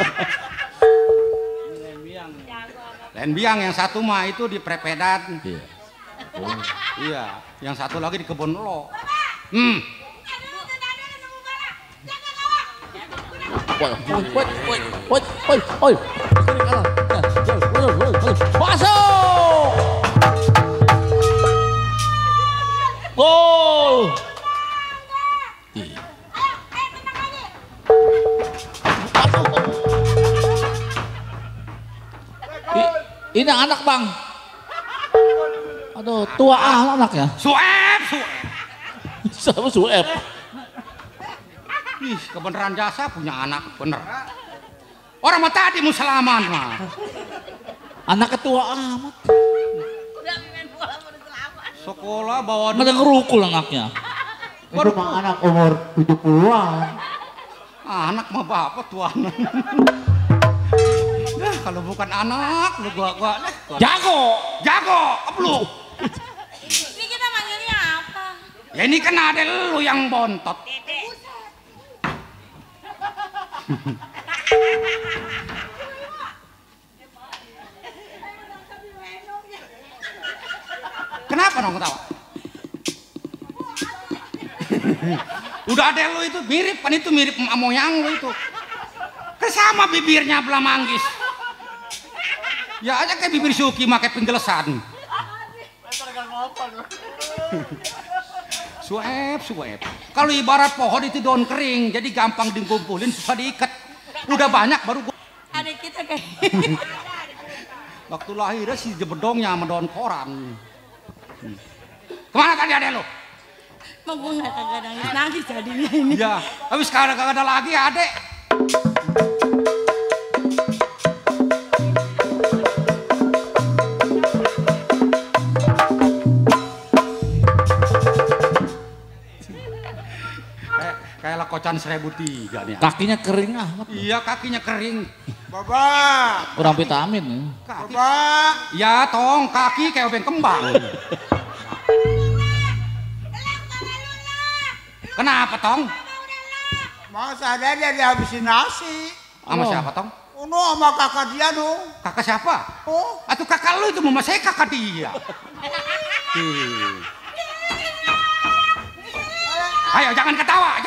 Lain biang yang satu mah itu di Prepedan. Iya. Oh, iya, yang satu lagi di kebun lo. Masuk. Gol. Ini anak bang. Aduh, tua anaknya. Suep. Siapa Suep? Ih, kebenaran jasa punya anak bener. Orang mah tadi musalaman mah. Anak ketua amat. Sekolah bawa Mana ngerukul anaknya. Itu mah anak umur 70-an. Anak mah bapak tuan. Nah, kalau bukan anak, lu gua jago, kebluk. Ini kita manggilnya apa? Ya ini kan ada lu yang bontot. Kenapa dong ketawa? Udah ada lu itu mirip kan, itu mirip moyang lu itu. Kesama bibirnya belah manggis. Ya aja kayak bibir Suki pakai penggelesan. Suep. Kalau ibarat pohon itu daun kering, jadi gampang dikumpulin, susah diikat. Udah banyak baru gua. Adik kita kayak. Waktu lahirnya si jebedongnya sama daun koran. Kemana tadi adek lu? Mau gue nggak kagak nangis jadinya ini. Ya, habis kagak ada lagi adek. Kayak lakocan 1003 nih. Kakinya kering ah. Iya, kakinya kering. Bapak. Kurang vitamin. Bapak. Ya, tong kaki kayak obeng kembang. Kenapa, Tong? Masa ada dia dihabisin nasi. Sama siapa, Tong? Uno sama kakak dia dong. Kakak siapa? Oh. Atau kakak lu itu mama saya kakak dia. Ayo jangan ketawa.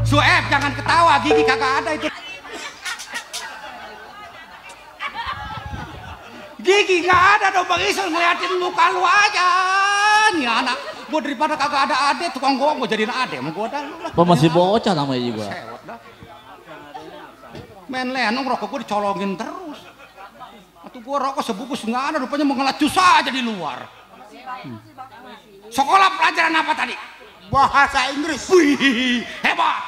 Sueb jangan ketawa, gigi kagak ada itu. Gigi nggak ada dong Bang Isul, ngeliatin muka lu aja. Nih anak, gua daripada kagak ada ade, tukang gua mau jadiin ade, mau gua dah lu lah. Masih bocah namanya juga. Sewot dah. Main lenong rokok gua dicolongin terus. Atau gua rokok sebungkus nggak ada, rupanya mau ngelacus aja di luar. Sekolah pelajaran apa tadi? Bahasa Inggris. Wih, hebat.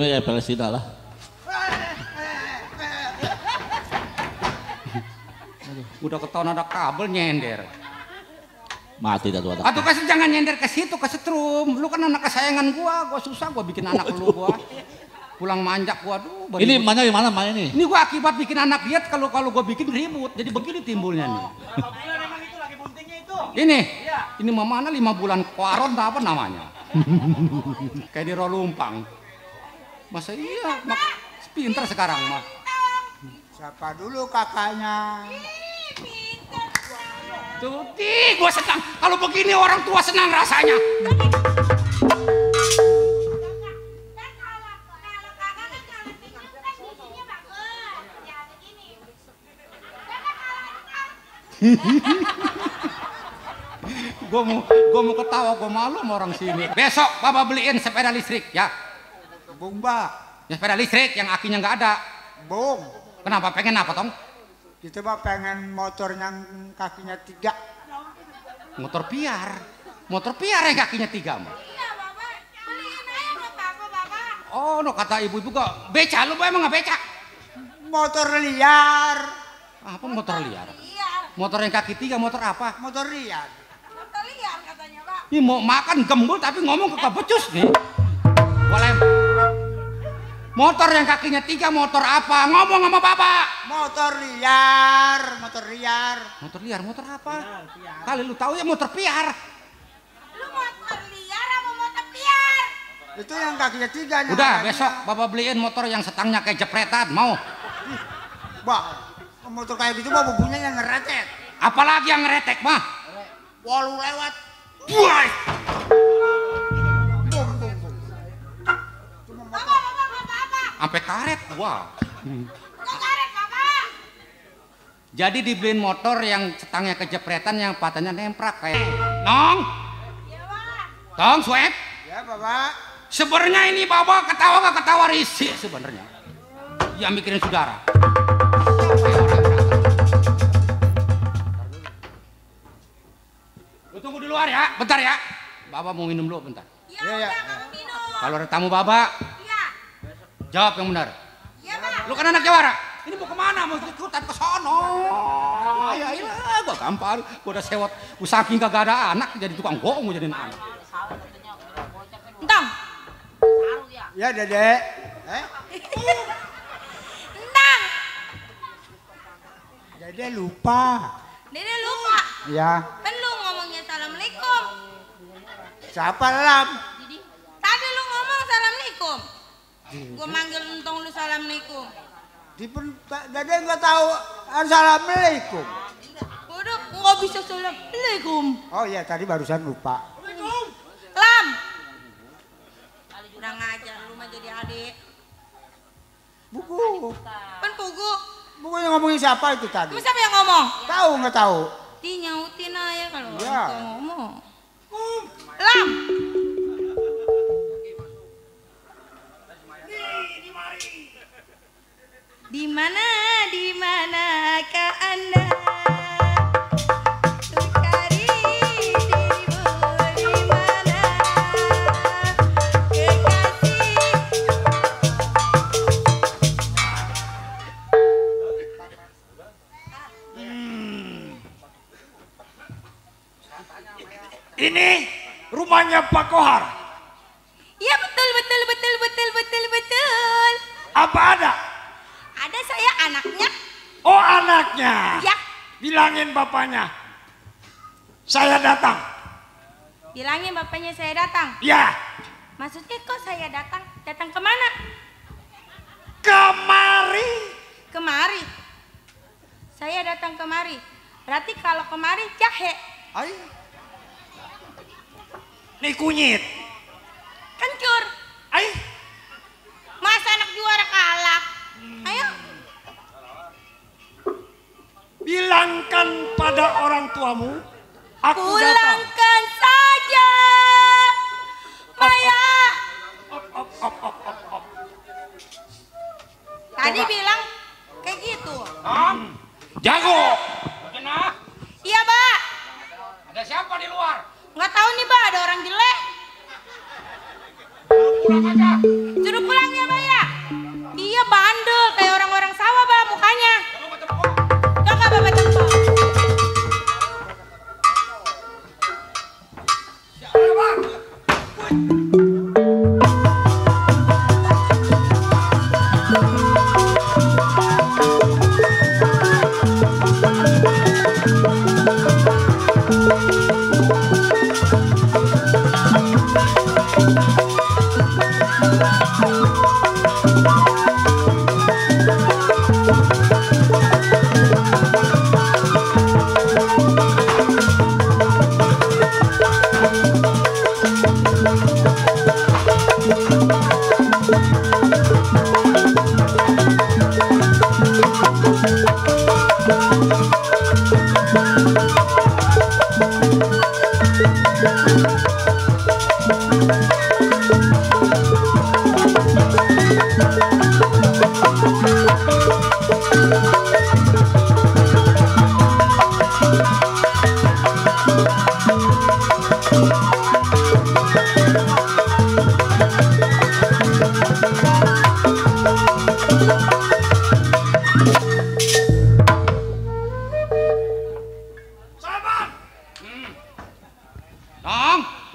Ya Palestina lah. Udah ketahuan ada kabel nyender. Mati dah tuh. Atau kasih jangan nyender ke situ, ke setrum. Lu kan anak kesayangan gua susah gua bikin anak lu gua. Pulang manjak gua, aduh. Ini mana gimana mana ini? Ini gua akibat bikin anak diet, kalau gua bikin ribut. Jadi begini timbulnya nih. Ini mana 5 bulan kuaron apa namanya? Kayak di Rolumpang. Masa iya, pinter sekarang mah. Siapa dulu kakaknya? Tuh, gua senang. Kalau begini orang tua senang rasanya. Gua mau ketawa, gua malu sama orang sini. Besok Bapak beliin sepeda listrik ya. Bung Mbak. Ya sepeda listrik yang akinya nggak ada. Bung. Kenapa? Pengen apa, Tong? Kita mah pengen motor yang kakinya 3. Motor piar yang kakinya 3 mah. Iya Bapak, beliin aja buat Bapak. Oh, no kata ibu-ibu kok beca, lu emang nggak beca? Motor liar. Apa motor liar? Liar. Motor yang kaki 3, motor apa? Motor liar. Motor liar katanya Pak. Ini mau makan gembul tapi ngomong kagak becus nih. Boleh. Motor yang kakinya 3 motor apa? Ngomong sama Bapak. Motor liar. Motor liar, motor apa? Kali lu tahu ya motor piar. Lu motor liar apa motor piar? Itu yang kakinya 3. Udah, besok Bapak beliin motor yang setangnya kayak jepretan, mau? Mbak, motor kayak gitu mah bunyinya yang ngeretek. Apalagi yang ngeretek mah? Walu lewat. Buai. Sampai karet, wah. Karet Bapak. Jadi dibeliin motor yang setangnya kejepretan, yang patahnya nemprak kayak. Nong. Iya Pak. Tong, Sueb. Ya Bapak. Sebenarnya ini Bapak ketawa gak ketawa risih sebenarnya. Ya mikirin saudara. Gue tunggu di luar ya, bentar ya. Bapak mau minum dulu bentar. Iya, mau minum. Kalau ada tamu Bapak, Iya. jawab yang benar. Iya Pak. Lu kan anak Jawara. Ini mau kemana? Mau ikutan ke sono. Ya iyalah, gua gampang. Gua udah sewot. Gua saking kagak ada anak jadi tukang bohong mau jadiin anak. Entong. Ya, Dedek. Entang. Dede lupa. Dede lupa. Ya. Kan lu ngomongnya assalamualaikum. Siapa Lam? Tadi lu ngomong assalamualaikum. Gue manggil entong lu assalamualaikum. Dede nggak tahu assalamualaikum. Udah nggak bisa assalamualaikum. Oh iya, tadi barusan lupa. Lam. Kurang ajar lu mah jadi adik. Buku. Kan pugu. Buku yang ngomongin siapa itu tadi? Siapa yang ngomong? Tahu nggak tahu? Di nyautin aja kalau Ya. ngomong. Lam. Di manakah Anda? Cari dirimu di mana? Kekasih. Ini rumahnya Pak Kohar. Ya betul. Apa ada? Ada saya anaknya. Oh, anaknya. Ya. Bilangin bapaknya. Saya datang. Bilangin bapaknya saya datang. Ya. Maksudnya kok saya datang? Datang kemana? Kemari. Kemari. Saya datang kemari. Berarti kalau kemari jahe. Ay. Nih kunyit. Kencur. Ay. Masa anak juara kalah. Ayo. Bilangkan pada orang tuamu. Aku datang. Pulangkan saja. Maya. Tadi bilang kayak gitu. Jago. Iya, Pak. Ada siapa di luar? Nggak tahu nih, Pak, ada orang jelek. Pulang aja. Suruh pulang ya, Pak ya. Iya, bandel kayak orang-orang sawah, Pak, mukanya. Coba Bapak tepuk.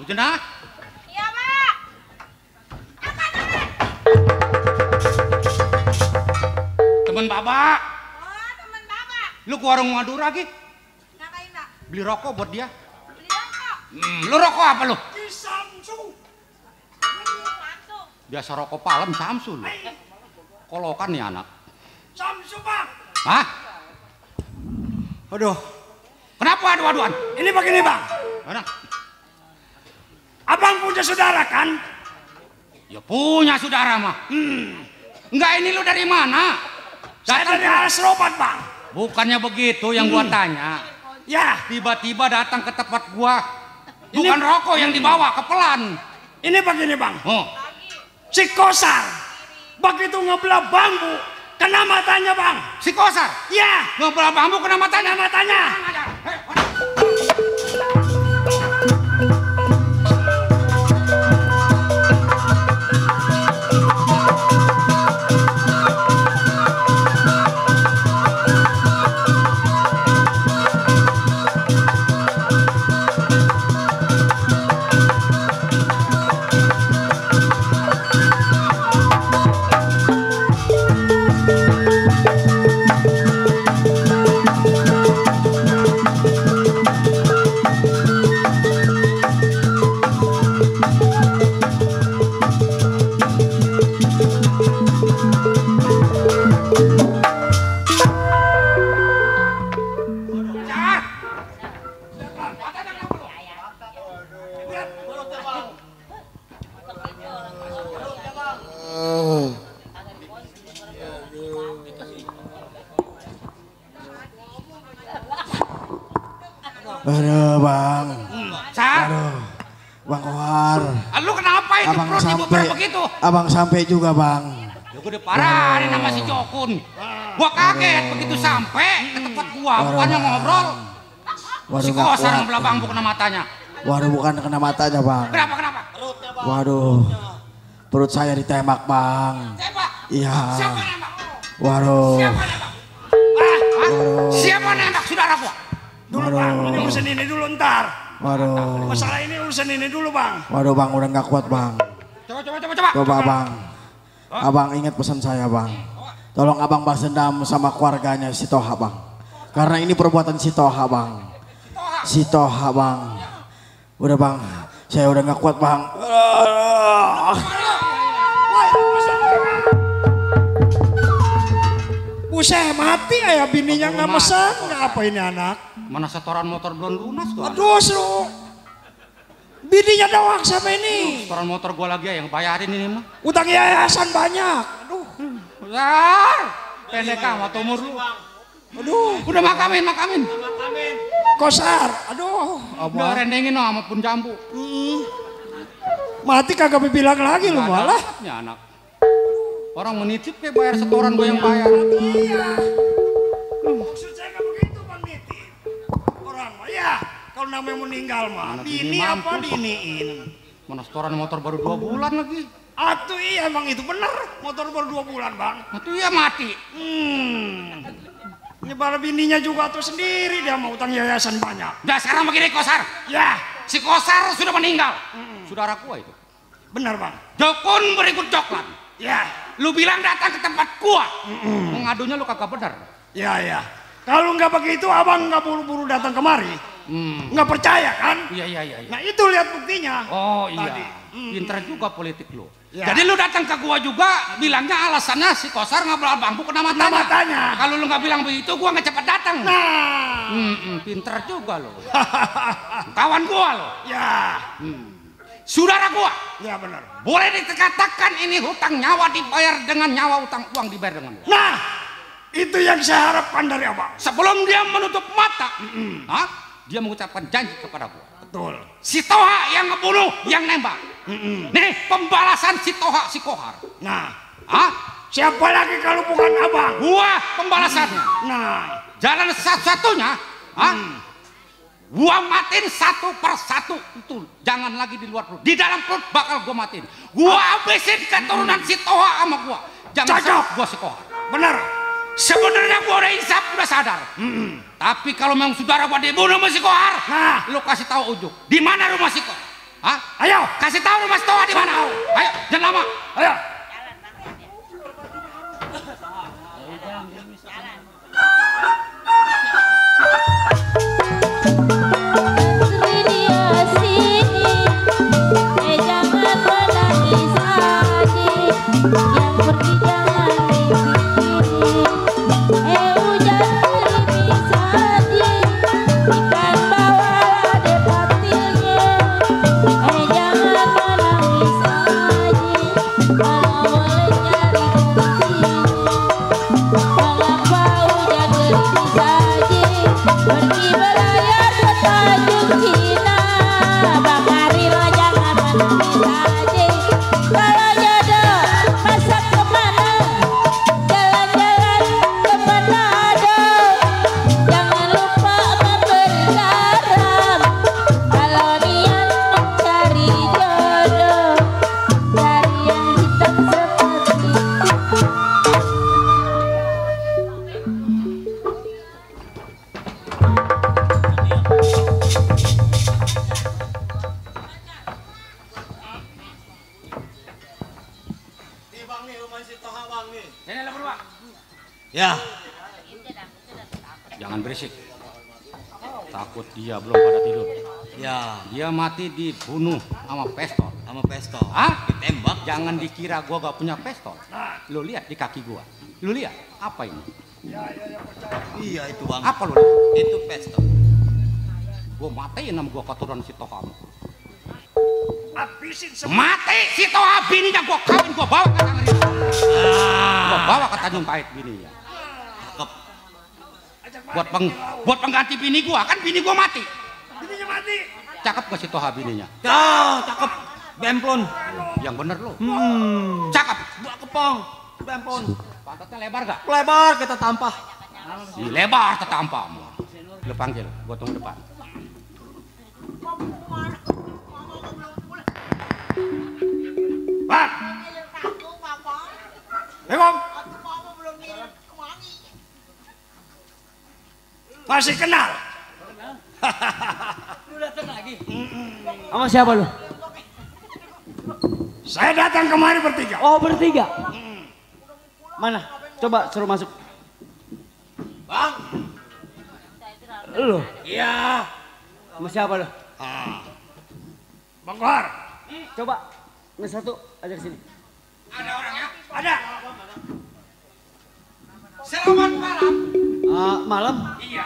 Bujana. Iya, Pak. Temen Bapak. Oh, teman Bapak. Lu ke warung Madura lagi? Ngapain, Pak? Beli rokok buat dia. Beli rokok. Lu rokok apa lu? Di Samsu. Biasa rokok palem Samsu lu. Kolokan nih anak. Samsu, Bang. Hah? Aduh. Kenapa adu-aduan? Ini begini, Bang. Mana? Abang punya saudara kan? Ya punya saudara mah. Enggak, ini lu dari mana? Saya dari Alas Robat, Bang. Bukannya begitu yang gua tanya. Ya. Tiba-tiba datang ke tempat gua. Bukan rokok yang dibawa, kepelan. Ini begini, Bang. Oh. Si Kosar begitu ngebelah bambu kena matanya, Bang. Si Kosar? Ya. Ngebelah bambu kena matanya? Kena matanya. Bang Kohar. Lu kenapa itu Abang perut ibu sampai, begitu? Abang sampai juga bang. Ya gue diparahin sama si Jokun. Gua kaget begitu sampai ke tempat gua, bukannya ngobrol. Si Kosar ngebelah bang kena matanya. Waduh bukan kena matanya bang. Kenapa? Waduh, perut saya ditembak bang. Tembak? Iya. Siapa nembak? Waduh. Siapa nembak? Siapa nembak saudara gua? Dulu bang, ini urusan ini dulu ntar. Waduh. Masalah ini urusan ini dulu bang. Waduh bang, udah nggak kuat bang. Coba. Coba bang. Abang ingat pesan saya bang. Tolong abang balas dendam sama keluarganya si Toha bang. Karena ini perbuatan si Toha bang. Si Toha bang. Udah bang, saya udah nggak kuat bang. Buset mati ayah bininya nggak mesan, nggak apa ini anak? Mana setoran motor belum lunas tuh? Aduh lu, bininya doang sama ini. Setoran motor gua lagi ya yang bayarin ini mah. Utang yayasan banyak. Aduh. Besar. Pendek amat umur lu. Aduh. Udah makamin. Kosar. Aduh. Udah rendengin sama pun jambu. Mati kagak bilang lagi lu malah. Ya anak. Orang menitip kayak bayar setoran gue yang bayar. Iya. Maksud saya nggak begitu bang nitip. Orang mah ya kalau namanya meninggal mah bini apa diniin. Mana setoran motor baru 2 bulan lagi. Atuh iya emang itu bener motor baru 2 bulan bang. Atuh iya mati. Nyebar bininya juga tuh sendiri dia mau utang yayasan banyak. Udah sekarang begini Kosar. Ya. Si Kosar sudah meninggal. Saudara gua itu. Benar bang. Jokun berikut Joklan. Ya. Lu bilang datang ke tempat gua. Mengadunya lu kagak benar. Ya. Kalau nggak begitu abang nggak buru-buru datang kemari. Nggak percaya kan? Iya. Nah itu lihat buktinya. Oh iya. Pinter juga politik lu. Ya. Jadi lu datang ke gua juga bilangnya alasannya si Kosar ngabelah bambu kena matanya. Kalau lu nggak bilang begitu gua nggak cepat datang. Nah. Pinter juga lu. Kawan gua lo. Ya. Saudara gua. Ya benar. Boleh dikatakan ini hutang nyawa dibayar dengan nyawa, utang uang dibayar dengan uang. Nah, itu yang saya harapkan dari abang. Sebelum dia menutup mata, dia mengucapkan janji kepada gua. Betul. Si Toha yang ngebunuh, yang nembak. Nih pembalasan si Toha, si Kohar. Nah, siapa lagi kalau bukan abang? Gua pembalasannya. Nah, jalan satu-satunya, gua matiin satu persatu itu, jangan lagi di luar perut, di dalam perut bakal gua matiin. Gua habisin keturunan si Toha sama gua. Jangan sampai gua si Kohar. Benar. Sebenarnya gua udah insaf, udah sadar. Tapi kalau memang saudara gua dibunuh sama si Kohar, lu kasih tahu Ujuk, di mana rumah si Kohar? Ayo, kasih tahu rumah si Toha di mana? Ayo, jangan lama. Ayo. Ya. Jangan berisik. Takut dia belum pada tidur. Ya. Dia mati dibunuh sama pistol. Sama pistol. Ditembak. Jangan dikira gua gak punya pistol. Lu lihat di kaki gua. Lu lihat apa ini? Iya itu bang. Apa lu lihat? Itu pistol. Gua matiin sama gua keturunan si Toha. Habisin semua. Mati si Toha, bininya gua kawin, gua bawa ke Tangerang. Gua bawa ke Tanjung Pahit bininya. Buat pengganti bini gua, kan bini gua mati. Bininya mati. Cakep gak si Toha bininya? Cakep. Bemplon. Yang bener lo. Cakep. Dua kepong. Bemplon. Pantatnya lebar gak? Lebar kita tampah. Lebar tetampak. Lu panggil, gua tunggu depan. Pak. Bengong. Masih kenal? Lu datang lagi? Sama siapa lu? Saya datang kemari bertiga. Oh bertiga? Mana? Coba suruh masuk. Bang. Lu? Iya. Sama siapa lu? Bang Kohar. Coba, ini satu ajak sini. Ada orangnya? Ada. Selamat malam. Malam? Iya.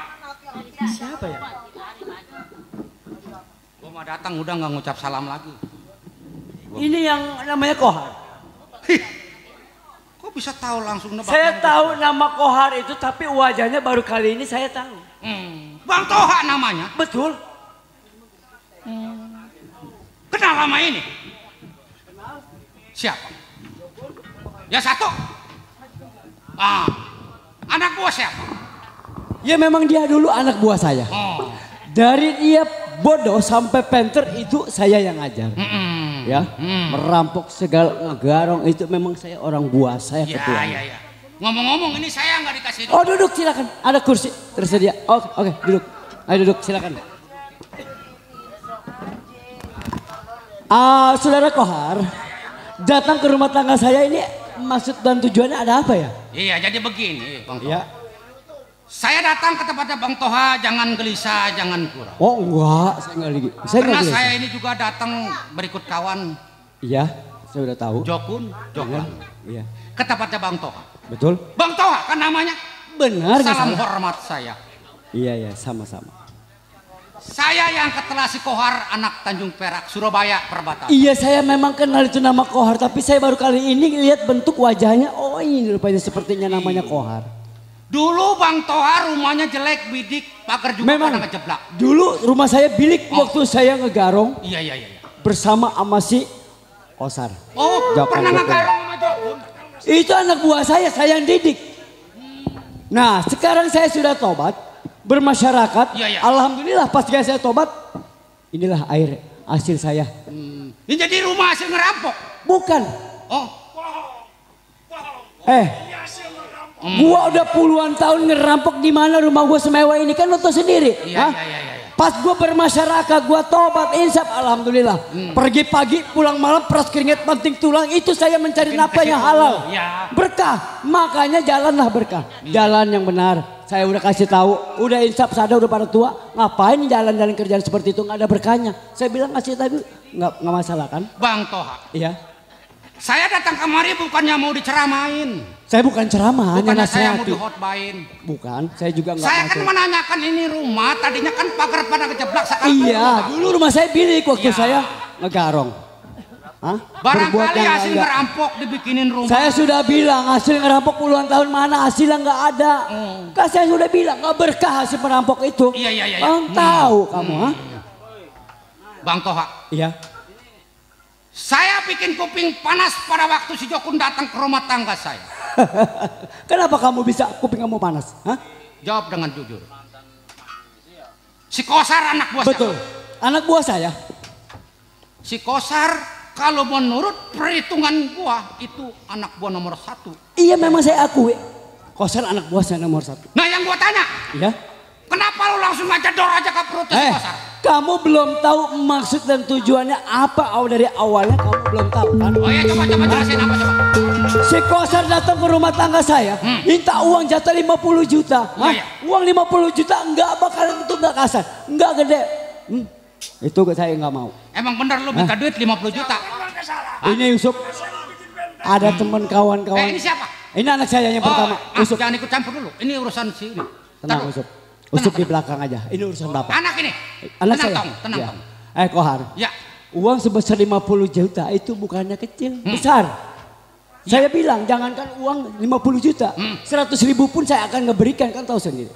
Siapa ya? Gua mau datang udah nggak ngucap salam lagi. Ini yang namanya Kohar. Kok bisa tahu langsung nebak? Saya tahu nama Kohar itu, tapi wajahnya baru kali ini saya tahu. Bang Toha namanya? Betul. Kenal lama ini? Siapa? Ya satu. Anak buah siapa? Ya memang dia dulu anak buah saya. Dari dia bodoh sampai pinter itu saya yang ngajar. Ya, merampok segala ngegarong itu memang saya orang buah, saya ketua. Ya. Ngomong-ngomong ini saya nggak dikasih. Oh duduk silakan, ada kursi tersedia. Oke, duduk. Ayo duduk silakan. Saudara Kohar, datang ke rumah tangga saya ini maksud dan tujuannya ada apa ya? Iya, jadi begini, Bang Toha. Iya. Saya datang ke tempatnya Bang Toha, jangan gelisah, jangan kurang. Oh enggak, saya enggak lagi. Karena saya ini juga datang berikut kawan. Iya, saya udah tahu. Jokun. Iya. Ke tempatnya Bang Toha. Betul. Bang Toha kan namanya? Benar. Salam hormat saya. Iya, sama-sama. Saya yang ketelah si Kohar, anak Tanjung Perak, Surabaya, perbatasan. Iya, saya memang kenal itu nama Kohar, tapi saya baru kali ini lihat bentuk wajahnya. Oh ini rupanya sepertinya namanya Kohar. Dulu Bang Toha rumahnya jelek, bidik, pagar juga memang pada ngejeblak. Dulu rumah saya bilik waktu saya ngegarong. Iya. Bersama sama si Kosar. Oh, pernah ngegarong sama Jokun? Itu anak buah saya yang didik. Nah, sekarang saya sudah tobat, bermasyarakat. Iya. Alhamdulillah pas saya tobat, inilah air hasil saya. Ini jadi rumah hasil ngerampok? Bukan. Oh. Gua udah puluhan tahun ngerampok di mana rumah gua semewah ini kan lo tau sendiri. Iya. Pas gua bermasyarakat, gua tobat, insaf, alhamdulillah. Pergi pagi, pulang malam, peras keringet, banting tulang, itu saya mencari nafkah yang halal. Ya. Berkah, makanya jalanlah berkah. Jalan yang benar. Saya udah kasih tahu, udah insaf, sadar udah pada tua, ngapain jalan-jalan kerjaan seperti itu nggak ada berkahnya. Saya bilang ngasih tahu, nggak masalah kan? Bang Toha. Iya. Saya datang kemari bukannya mau diceramain. Saya bukan ceramah, hanya bukannya saya mau nasihati. dihotbain. Bukan, saya juga nggak. Saya kan menanyakan ini rumah, tadinya kan pagar pada kejeblak sekarang. Iya, dulu rumah saya bilik waktu saya ngegarong. Barangkali hasil ngerampok dibikinin rumah. Saya sudah bilang hasil ngerampok puluhan tahun mana hasilnya nggak ada. Kan saya sudah bilang nggak berkah hasil merampok itu. Iya. Bang tahu kamu, Bang Toha. Iya. Saya bikin kuping panas pada waktu si Jokun datang ke rumah tangga saya. Kenapa kamu bisa kuping kamu panas? Jawab dengan jujur. Si Kosar anak buah Betul. Anak buah saya. Si Kosar kalau menurut perhitungan gua itu anak buah nomor 1. Iya memang saya akui. Kosar anak buah saya nomor 1. Nah yang gua tanya. Iya. Kenapa lu langsung ngajador aja ke perut si Kosar? Kamu belum tahu maksud dan tujuannya apa dari awalnya, kamu belum tahu kan? Oh iya coba jelasin apa coba. Si Kosar datang ke rumah tangga saya, minta uang jatah 50 juta. Uang 50 juta enggak bakalan itu enggak kasar, enggak gede. Itu saya enggak mau. Emang bener lu minta duit 50 juta? Ini Yusuf. Ada teman kawan-kawan. Ini siapa? Ini anak saya yang pertama. Yusuf. Jangan ikut campur dulu. Ini urusan si ini. Tenang Yusuf. Yusuf di belakang aja. Ini urusan bapak. Anak ini. Anak tenang saya. Tong, tenang Tong. Kohar. Ya. Uang sebesar 50 juta itu bukannya kecil, besar. Saya bilang jangankan uang 50 juta, 100.000 pun saya akan ngeberikan, kan tahu sendiri.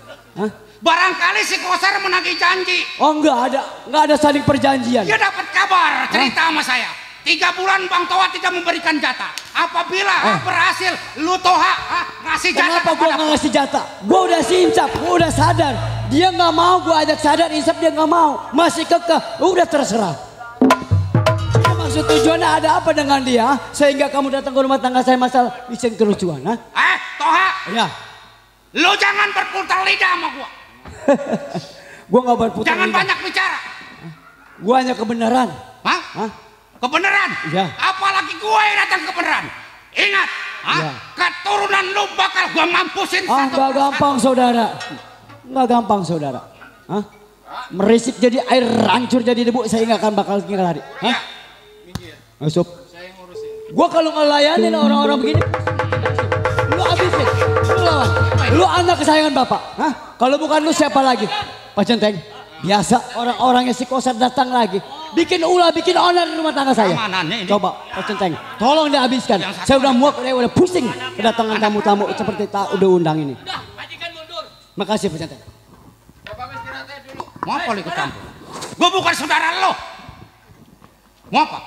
Barangkali si Koser menagih janji. Oh enggak ada saling perjanjian. Dia dapat kabar, cerita sama saya. 3 bulan Bang Toha tidak memberikan jatah. Apabila berhasil, lu Toha ngasih jatah. Kenapa gua nggak ngasih jatah? Gua udah insaf, gua udah sadar. Dia nggak mau, gua ajak sadar insaf dia nggak mau. Masih kekeh, udah terserah. Maksud tujuannya ada apa dengan dia? Sehingga kamu datang ke rumah tangga saya masalah izin kerucuan, ha? Toha. Ya. Lu jangan berputar lidah sama gua. Gua nggak berputar Jangan lidah. banyak bicara. Gua hanya kebenaran. Hah? Kebenaran? Iya. Apalagi gue yang datang kebenaran. Ingat, Iya. keturunan lu bakal gue mampusin satu Nggak gampang saudara. Nggak gampang saudara. Hah? Merisik jadi air, hancur jadi debu, saya nggak akan bakal tinggal lari. Hah? Masuk. Gua kalau ngelayanin orang-orang begini, lu abisin, lu lawan. Lu anak kesayangan bapak. Hah? Kalau bukan lu siapa lagi? Pak Centeng. Biasa orang-orangnya si Koser datang lagi. Bikin ulah, bikin onar di rumah tangga saya. Coba Pak Centeng, tolong dihabiskan. Saya udah muak, udah pusing kedatangan tamu-tamu seperti udah undang ini. Makasih Pak Centeng. Mau apa lu ikut campur? Gue bukan saudara lo. Mau apa?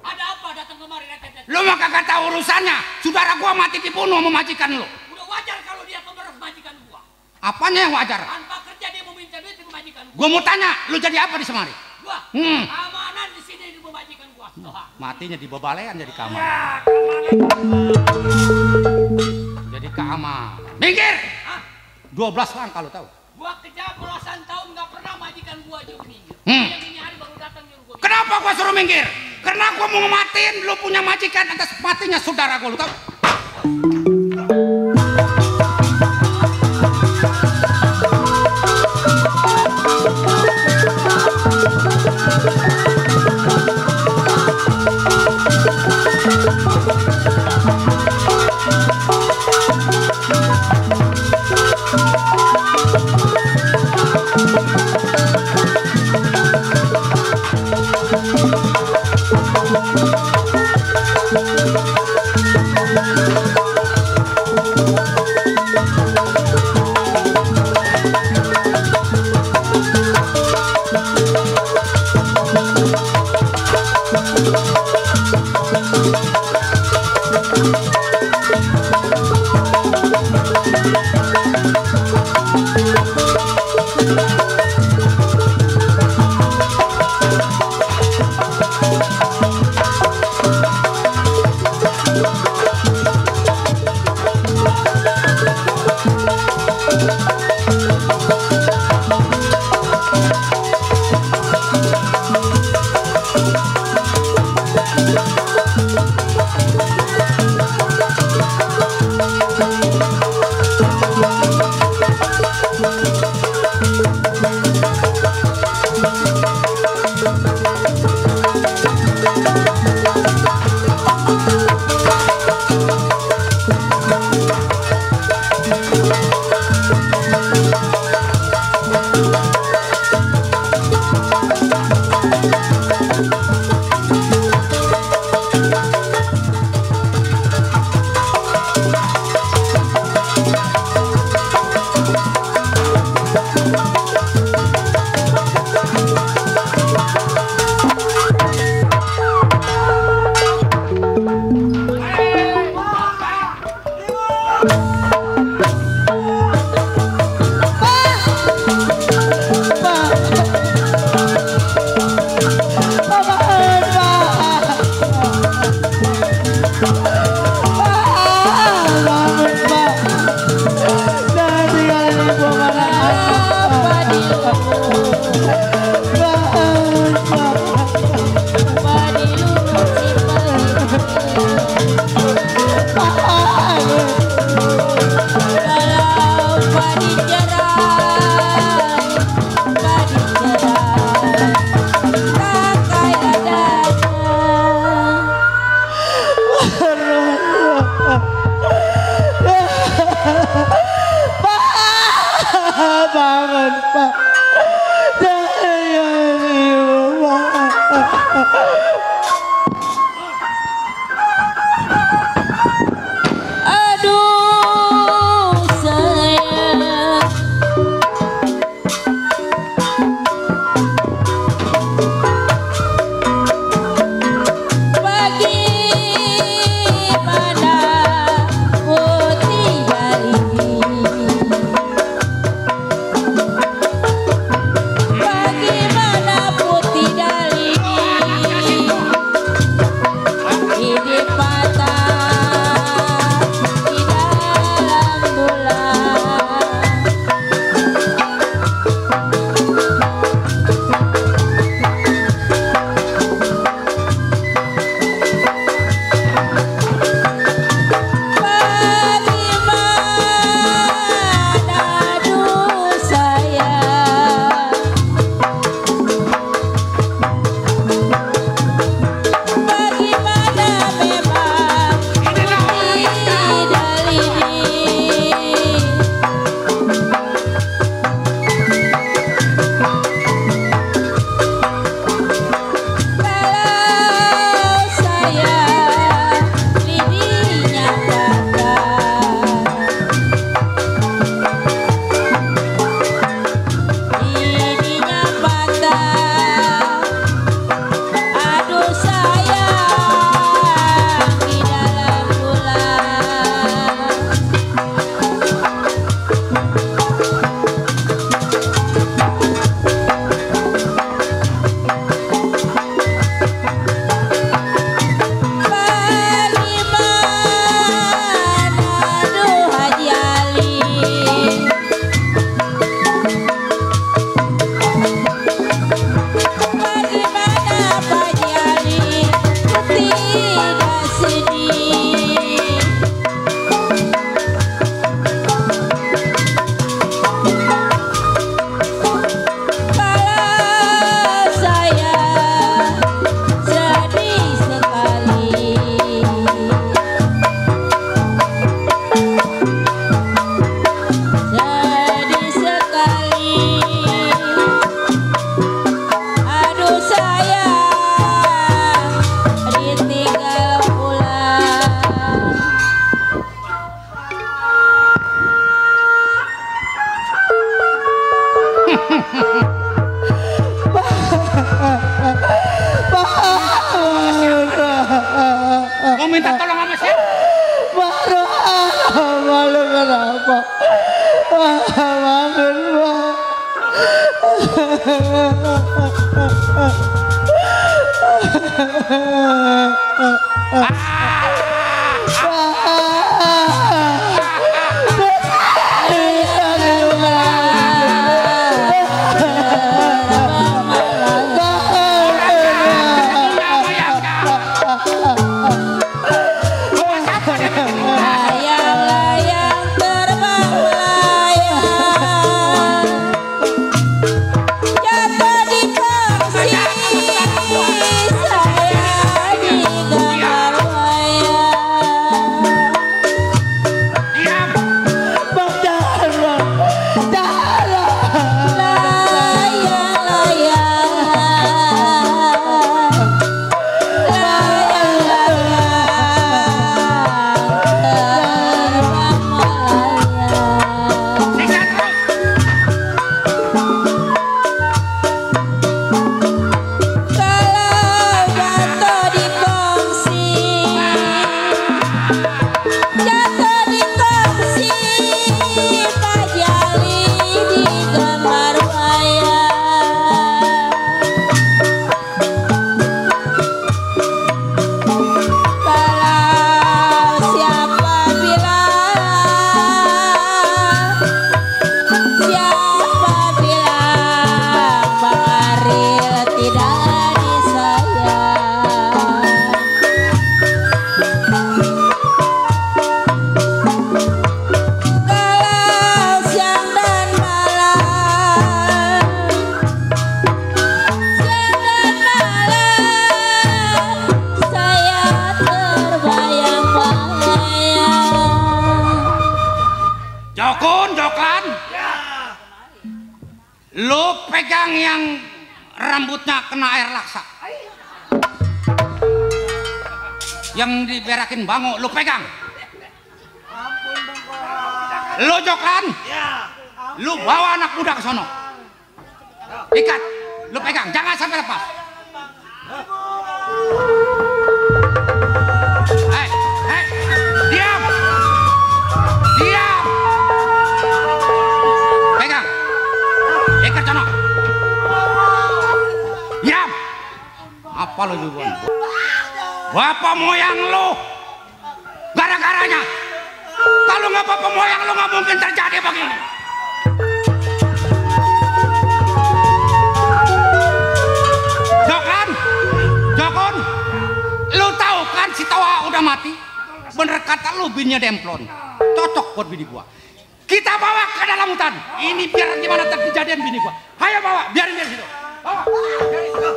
Ada apa datang kemari? Lu mah kagak tahu urusannya. Saudara gua mati dibunuh sama majikan lu. Udah wajar kalau dia pemeras majikan gua. Apanya yang wajar? Tanpa kerja dia mau minta duit di majikan gua. Gua mau tanya, lu jadi apa di semari? Gua keamanan di sini di majikan gua. Matinya di bebalean jadi keamanan. Jadi keamanan. Minggir! 12 langkah lu tahu. Gua kerja belasan tahun nggak pernah majikan gua juga minggir. Ini hari baru datang nyuruh gua. Kenapa gua suruh minggir? Karena gua mau ngematiin lu punya majikan atas matinya saudara gua, lu tahu? Lu pegang yang rambutnya kena air laksa. Yang diberakin bango, lu pegang. Lu Joklan, lu bawa anak muda ke sono. Ikat, lu pegang, jangan sampai lepas. Hei, diam. Diam. Pegang. Ikat sono. Diam. Apa lu juga? Bapak moyang lu. Gara-garanya. Kalau nggak bapak moyang lu nggak mungkin terjadi begini. Jokon, lu tahu kan si Tawa udah mati? Bener kata lu bininya demplon. Cocok buat bini gua. Kita bawa ke dalam hutan. Ini biar gimana terjadian bini gua. Ayo bawa, biarin dia situ. Bawa. Biarin situ.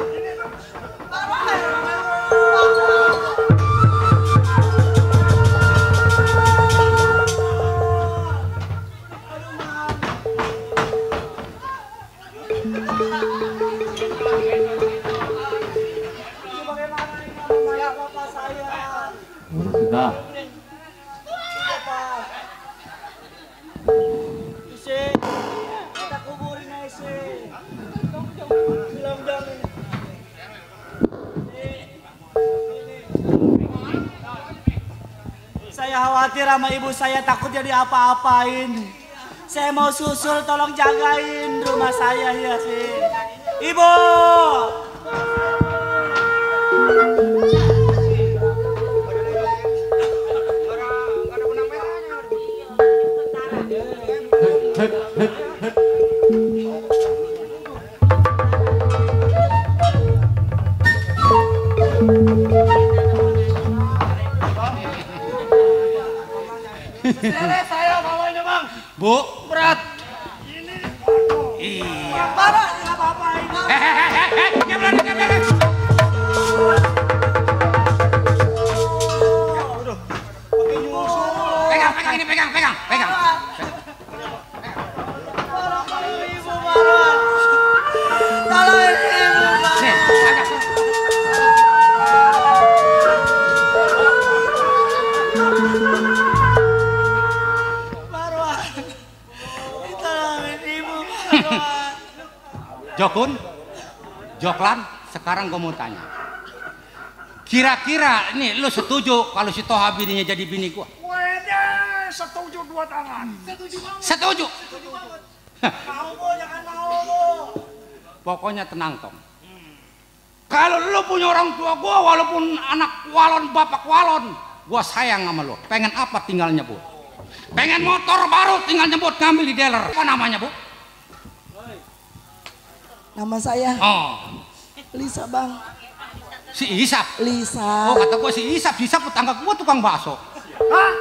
Sudah. Kita kuburin aja. Saya khawatir sama ibu saya, takut jadi apa-apain. Saya mau susul, tolong jagain rumah saya ya sih. Ibu. Saya bawanya bang. Bu, berat. Ini. Iya. Bapak nggak apa-apain. Diam lagi. Pegang ini, pegang. Ibu Marwan. Tolong ibu Marwan. Joklan, sekarang gue mau tanya. Kira-kira ini lu setuju kalau si Toha bininya jadi bini gua? Setuju dua tangan. Setuju. Mau bu, jangan mau bu. Pokoknya tenang Tong. Kalau lu punya orang tua gua walaupun anak walon bapak walon, gua sayang sama lu. Pengen apa tinggal nyebut. Pengen motor baru tinggal nyebut ngambil di dealer. Apa namanya Bu? Nama saya Lisa Bang. Si Isap? Lisa. Oh kata gua si Isap tetangga gua tukang bakso. Hah?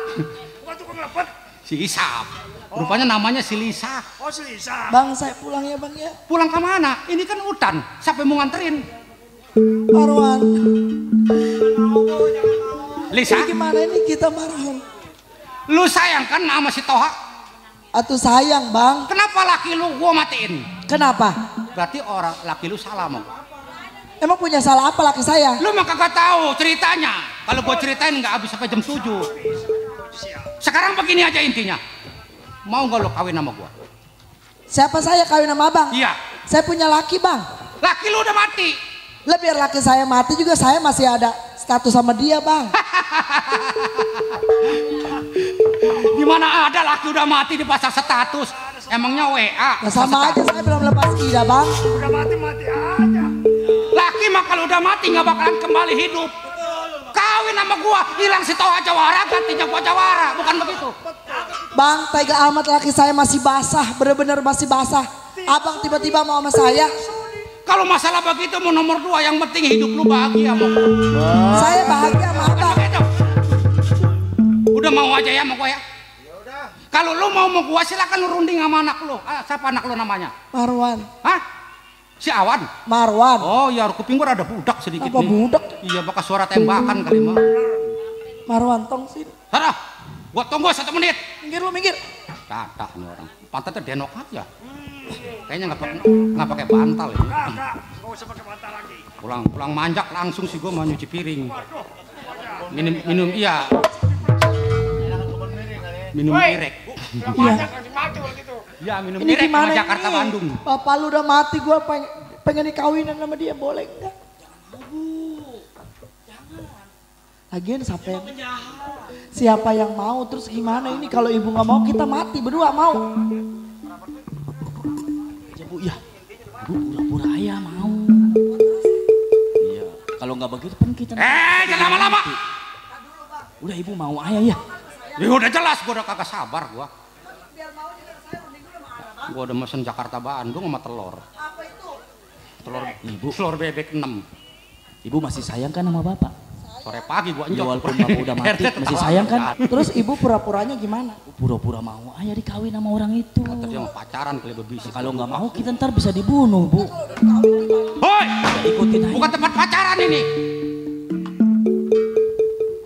Bukan tukang lepet? Si Isap. Rupanya namanya si Lisa. Oh si Lisa. Bang saya pulang ya Bang ya. Pulang ke mana? Ini kan hutan. Siapa yang mau nganterin? Marwan. Lisa? Ini gimana ini kita Marwan? Lu sayang kan sama si Toha? Atuh sayang Bang. Kenapa laki lu gua matiin? Kenapa? Berarti orang laki lu salah sama gua. Emang punya salah apa laki saya? Lu mah kagak tahu ceritanya. Kalau gua ceritain nggak habis sampai jam 7. Sekarang begini aja intinya. Mau nggak lu kawin sama gua? Siapa saya kawin sama Abang? Iya. Saya punya laki Bang. Laki lu udah mati. Lah biar laki saya mati juga saya masih ada status sama dia Bang. Gimana ada laki udah mati dipasang status? Emangnya WA? Nah, sama aja saya belum lepas ida Bang. Udah mati aja. Laki mah kalau udah mati nggak bakalan kembali hidup. Kawin sama gua, hilang si Toha Jawara, gantinya gua Jawara, bukan begitu? Bang, tega amat laki saya masih basah, bener-bener masih basah. Abang tiba-tiba mau sama saya. Kalau masalah begitu mau nomor 2, yang penting hidup lu bahagia sama gua. Saya bahagia sama Abang. Udah mau aja ya sama gua ya? Kalau lu mau gua silakan lu runding sama anak lu. Siapa anak lu namanya? Marwan. Hah? Si Awan? Marwan. Oh ya, kuping gua ada budak sedikit. Apa nih. budak? Iya, bakal suara tembakan kali mah. Marwan tong sini. Sana, gua tunggu 1 menit. Minggir lu, minggir. Catak nih orang. Pantatnya denok aja. Kayaknya nggak pakai bantal ini. Enggak usah pakai bantal lagi. Pulang manjak langsung sih gua mau nyuci piring. Minum iya. Minum irek. Ya minum ini irek sama gimana Jakarta ini? Bandung. Bapak lu udah mati, gua pengen dikawinan sama dia, boleh enggak? Lagian siapa yang mau, terus gimana ini kalau ibu nggak mau kita mati berdua mau. Ya Bu, ya. Bu pura-pura ayah mau. Iya, kalau nggak begitu kan kita. Jangan lama-lama. Udah ibu mau ayah ya. Ya udah jelas, gua udah kagak sabar gua. Gua udah mesen Jakarta Bandung sama telur. Apa itu? Telur bebek 6. Ibu masih sayang kan sama bapak? Sore pagi gua Ya, enjok. walaupun bapak udah mati masih sayang kan? Terus ibu pura-puranya gimana? Pura-pura mau ayah dikawin sama orang itu. Terus mau pacaran kali berbisnis. Kalau nggak mau kita ntar bisa dibunuh Bu. Hoi, ikutin aja. bukan tempat pacaran ini.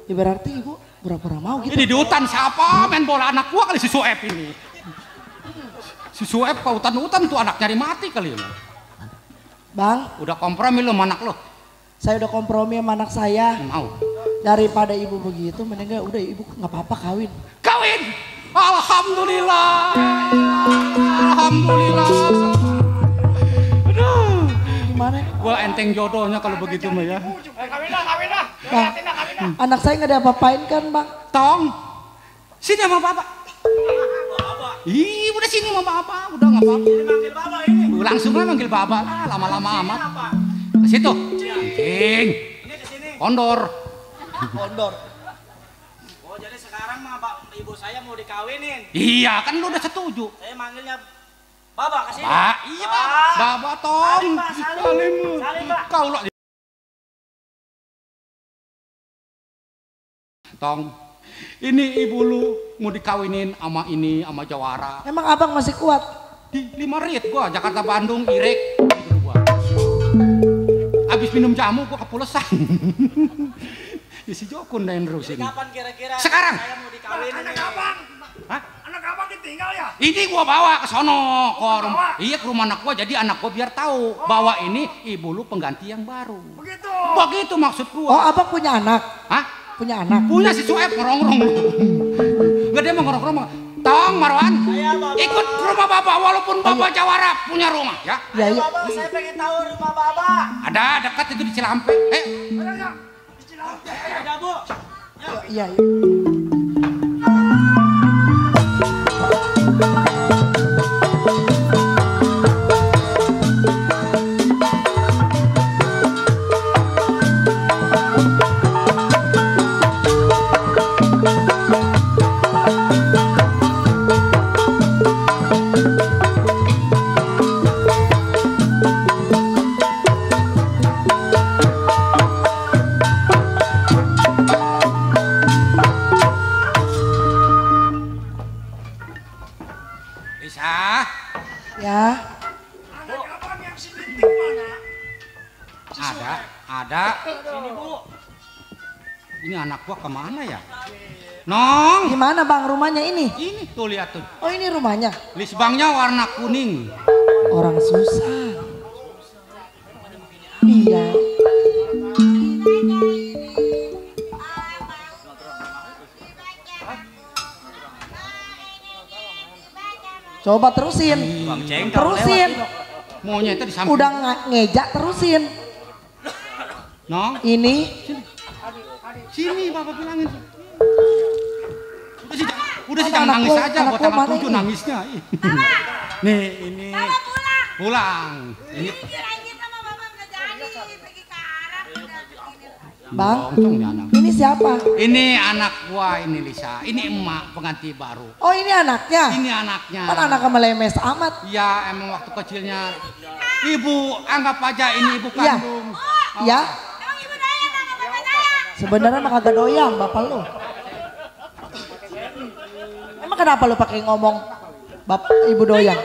Ya berarti ibu pura-pura mau gitu. Ini di hutan siapa main bola anak gua kali si Sueb ini. Si Sueb ke hutan-hutan tuh anak nyari mati kali ini. Bang, udah kompromi lu sama anak lu? Saya udah kompromi sama anak saya. Mau. Daripada ibu begitu, mending udah ibu nggak apa-apa kawin. Kawin. Alhamdulillah. Alhamdulillah. Aduh. Gimana? Gua enteng jodohnya kalau begitu mah ya. Kawin dah. Bang, anak saya nggak ada apa-apain kan bang? Tong, sini sama bapak. Ih, udah sini sama bapak, udah nggak apa-apa. Manggil bapak ini. Langsung lah manggil bapak lah, lama-lama amat. Ke situ. Cing. Ini ke sini. Kondor. Kondor. Oh, jadi sekarang mah ibu saya mau dikawinin. Iya, kan lu udah setuju. Saya manggilnya Bapak ke sini. Pak, iya Pak. Bapak Tong. Salim, Pak, salim. Salim, Pak. Kau lah. Tong, ini ibu lu mau dikawinin sama ini sama Jawara. Emang abang masih kuat? Di 5 rit gua, Jakarta Bandung, Irek. Abis minum jamu gua kepulesan. Ya si Jokun dan terus ini. Kapan kira-kira sekarang saya mau dikawinin? Anak abang. Hah? Anak abang ditinggal ya? Ini gua bawa ke sono, iya ke rumah anak gua, jadi anak gua biar tahu bahwa ini ibu lu pengganti yang baru. Begitu. Begitu maksud gua. Oh abang punya anak? Hah? Punya anak? Punya si Sueb ngerongrong. Enggak, dia mau ngerongrong. Tong Marwan, ikut ke rumah bapak walaupun bapak Jawara punya rumah ya. Iya, iya. Bapak, saya pengen tahu rumah bapak. Ada dekat itu di Cilampe. Ya. Di Cilampe. Ada Bu. Iya, iya. Ada. Ini Bu. Ini anak gua kemana ya? Nong. Gimana Bang rumahnya ini? Ini tuh lihat tuh. Oh ini rumahnya. Lisbangnya warna kuning. Orang susah. Iya. Coba terusin. Terusin. Maunya itu di samping. Udah ngejak terusin. Nong. Ini. Sini Bapak bilangin. Udah sih jangan nangis aja buat tanggal 7 nangisnya. Nih ini. Pulang. Ini. Bang, ini siapa? Ini anak gua, ini Lisa. Ini emak pengantin baru. Oh ini anaknya? Ini anaknya. Kan anaknya melemes amat. Ya emang waktu kecilnya. Ibu anggap aja ini ibu kandung. Iya. Sebenarnya mah kagak doyan bapak lu. Emang kenapa lu pakai ngomong bapak ibu doyan?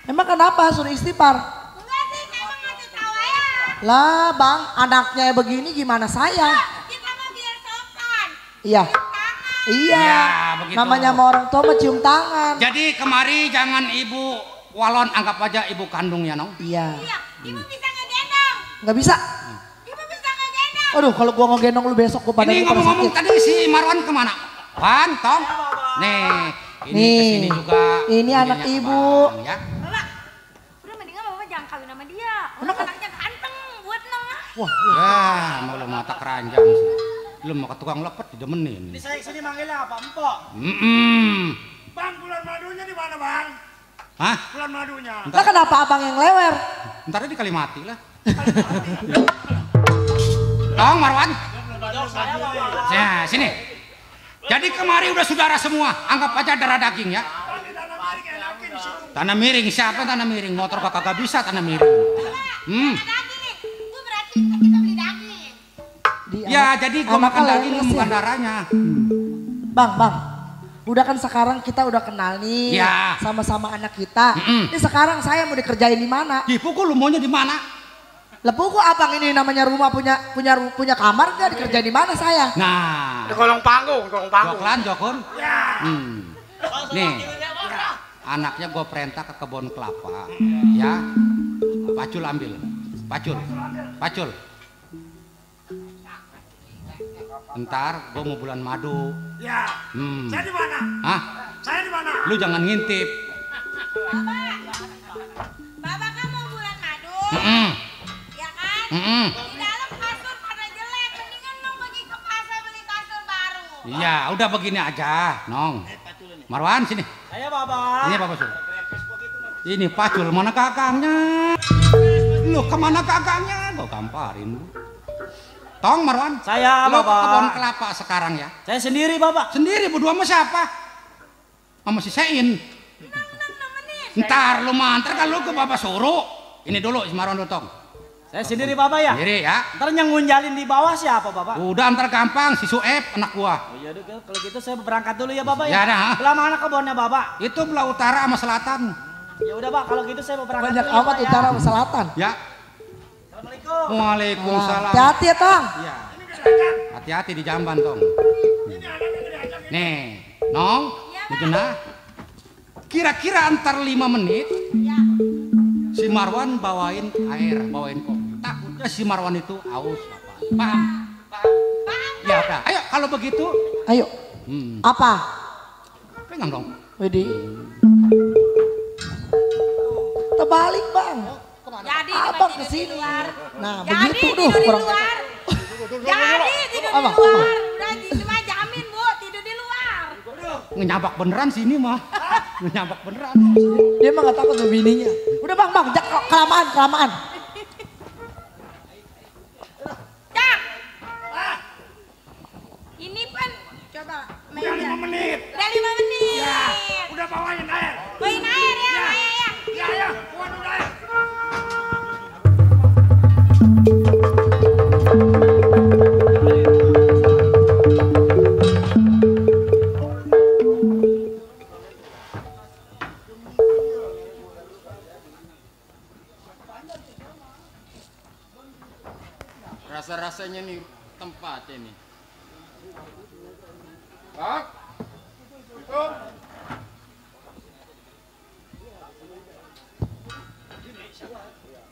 Emang kenapa suruh istighfar? Lah bang, anaknya begini gimana saya? Iya. Iya. Namanya sama orang tua mah cium tangan. Jadi kemari jangan ibu walon, anggap aja ibu kandung ya Nong. Iya. Ibu bisa ngegendong? Nggak bisa. Ibu bisa ngegendong? Aduh kalau gua ngegendong lu besok gua pada. Ini ngomong-ngomong tadi si Marwan kemana? Wan, Tong. Nih, ini kesini juga. Ini anak ibu. Ya. Udah mendingan Bapak jangan kawin sama dia. Anaknya ganteng buat Nong. Wah, mau lu mata keranjang sih. Lu mau ke tukang lepet didemenin. Ini saya kesini manggilnya apa? Empok. Bang, bulan madunya di mana Bang? Hah? Bulan madunya. Lah kenapa abang yang lewer? Ntar di Kalimati lah. Tong Marwan. Nah, sini. Jadi kemari udah saudara semua, anggap aja darah daging ya. Tanah miring, siapa tanah miring? Motor kagak bisa tanah miring. Ya jadi gua makan daging, lu makan darahnya. Bang, udah kan sekarang kita udah kenal nih, ya. Sama-sama anak kita. Ini sekarang saya mau dikerjain di mana? Dipukul, lu maunya di mana? Lepuku abang ini namanya rumah punya kamar nggak dikerjain di mana saya? Nah, di kolong panggung. Jokon. Ya. Nih, anaknya gue perintah ke kebun kelapa, ya. Pacul ambil, pacul. Ntar gue mau bulan madu. Ya. Saya di mana? Hah? Saya di mana? Lu jangan ngintip. Bapak kan mau bulan madu. Ya kan? Di dalam kasur pada jelek, mendingan Nong pergi ke pasar beli kasur baru. Iya, udah begini aja, Nong. Marwan sini. Saya Bapak. Ini Bapak suruh. Ini pacul, mana kakangnya? Lu kemana kakangnya? Gue gamparin. Tong Marwan. Saya lu Bapak. Lu kebun kelapa sekarang ya? Saya sendiri Bapak. Sendiri berdua sama siapa? Sama si Sein. Ntar lu mantar kan lu ke Bapak suruh. Ini dulu si Marwan dulu Tong. Saya sendiri Bapak ya? Sendiri ya. Ntar yang ngunjalin di bawah siapa Bapak? Udah ntar gampang si Sueb anak gua. Oh iya kalau gitu saya berangkat dulu ya Bapak ya. Ya dah. Belah mana kebunnya Bapak? Itu belah utara sama selatan. Ya udah Pak kalau gitu saya mau berangkat banyak dulu amat ya, utara sama selatan. Ya. Assalamualaikum. Waalaikumsalam. Hati-hati ya Tong. Iya. Hati-hati di jamban Tong. Nih, Nong, Mujena. Kira-kira antar 5 menit. Si Marwan bawain air, bawain kopi. Takutnya si Marwan itu aus. Paham? Ya udah, ayo kalau begitu. Ayo. Apa? Pegang dong. Widih. Terbalik Bang. Jadi abang kesini. Nah jadi begitu tidur di kurang. luar. Jadi tidur di luar. Udah cuma jamin Bu tidur di luar. Ngenyabak beneran sini mah. Ngenyabak beneran. Dia mah gak takut sama bininya. Udah Bang, kelamaan. Cak. Ini pan coba Udah 5 menit. Udah 5 menit. Ya. Udah bawain air. Bawain air ya. Ya. Buat air. Rasa-rasanya nih tempatnya nih. Pak? Itu?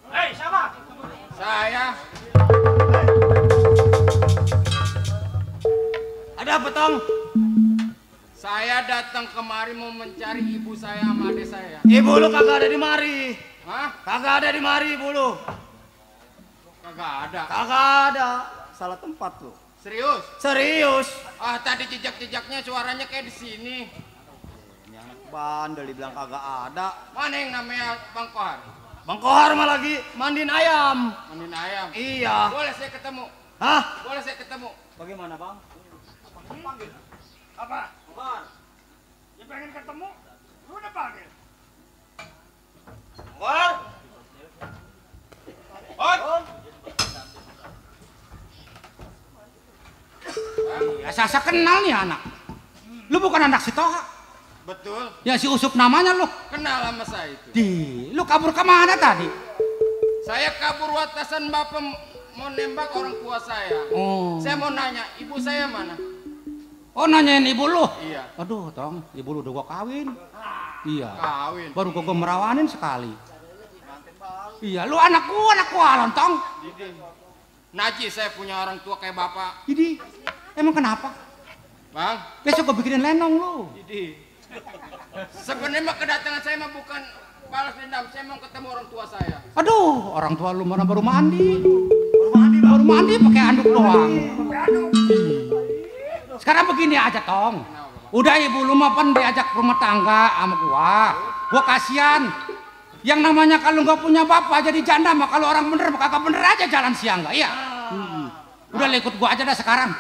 Hei, siapa? Saya. Ada apa, Tong? Saya datang kemari mau mencari ibu saya sama adik saya. Ibu lu kagak ada di mari. Hah? Kagak ada di mari ibu lu. Kagak ada. Kagak ada. Salah tempat lu. Serius? Serius. Ah, tadi jejak-jejaknya suaranya kayak di sini. Ini anak bandel dibilang kagak ada. Mana yang namanya Bang Kohar? Bang Kohar mah lagi mandiin ayam. Mandiin ayam? Iya. Boleh saya ketemu? Hah? Boleh saya ketemu? Bagaimana, Bang? Panggil. Apa? Kohar. Ya pengen ketemu. Lu udah panggil. Kohar. Kohar. Ya saya kenal nih anak. Lu bukan anak si Toha. Betul. Ya si Usup namanya lu. Kenal sama saya itu. Lu kabur kemana tadi? Saya kabur watasan bapak mau nembak orang tua saya. Oh. Saya mau nanya, ibu saya mana? Oh nanyain ibu lu? Iya. Aduh Tong, ibu lu udah gua kawin. Iya. Kawin. Baru gua merawanin sekali. Iya, lu anak gua alon Tong. Najis saya punya orang tua kayak bapak. Jadi, emang kenapa? Bang, besok gua bikinin lenong lu. Jadi. Sebenarnya mah kedatangan saya mah bukan balas dendam, saya mau ketemu orang tua saya. Aduh, orang tua lu mana baru mandi. Baru mandi pakai anduk doang. Sekarang begini aja Tong. Udah ibu lu mah pan diajak rumah tangga sama gua kasihan. Yang namanya kalau nggak punya bapak jadi janda mah kalau orang bener kagak bener aja jalan siang nggak ya. Udah ikut gua aja dah sekarang.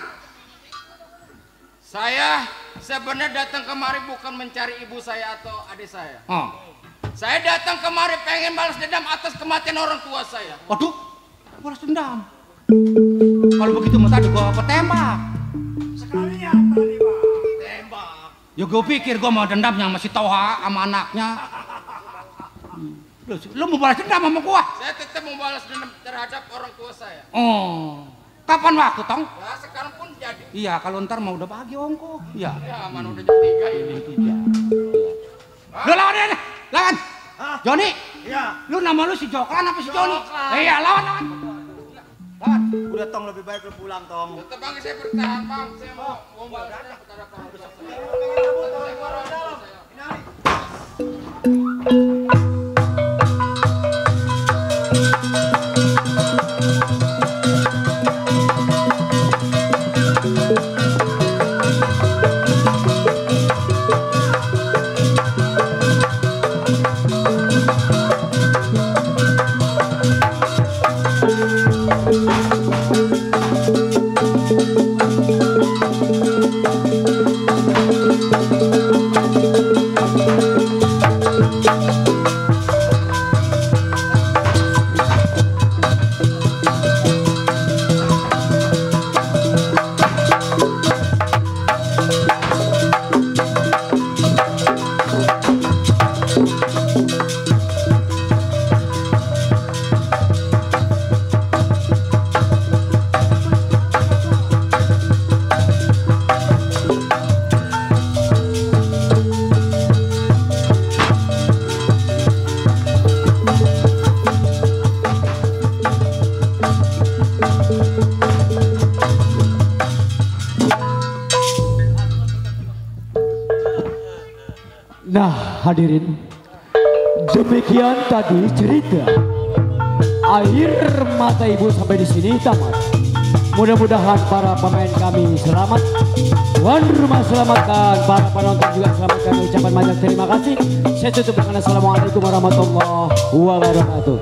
Saya sebenarnya datang kemari bukan mencari ibu saya atau adik saya. Oh. Saya datang kemari pengen balas dendam atas kematian orang tua saya. Waduh, balas dendam. Kalau begitu mah tadi gua tembak. Sekalinya tadi, Bang. Tembak. Ya gua pikir gua mau dendamnya masih Toha sama anaknya. Lu mau balas dendam sama gua? Saya tetap mau balas dendam terhadap orang tua saya. Oh. Kapan waktu, Tong? Ya, sekarang pun jadi. Iya, kalau ntar mau udah bagi ongko. Iya. Ya, mana udah jam 3 ini. Lu lawan dia, lawan. Joni. Iya. Lu nama lu si Joklan apa si Joni? Iya, lawan. Lawan. Udah Tong lebih baik lu pulang, Tong. Tetap Bang, saya bertahan, Bang. Saya mau balas dendam terhadap orang tua saya. Nah hadirin, demikian tadi cerita air mata ibu sampai di sini tamat. Mudah-mudahan para pemain kami selamat, tuan rumah selamat dan para penonton juga selamat. Kami ucapkan banyak terima kasih. Saya tutup dengan assalamualaikum warahmatullahi wabarakatuh.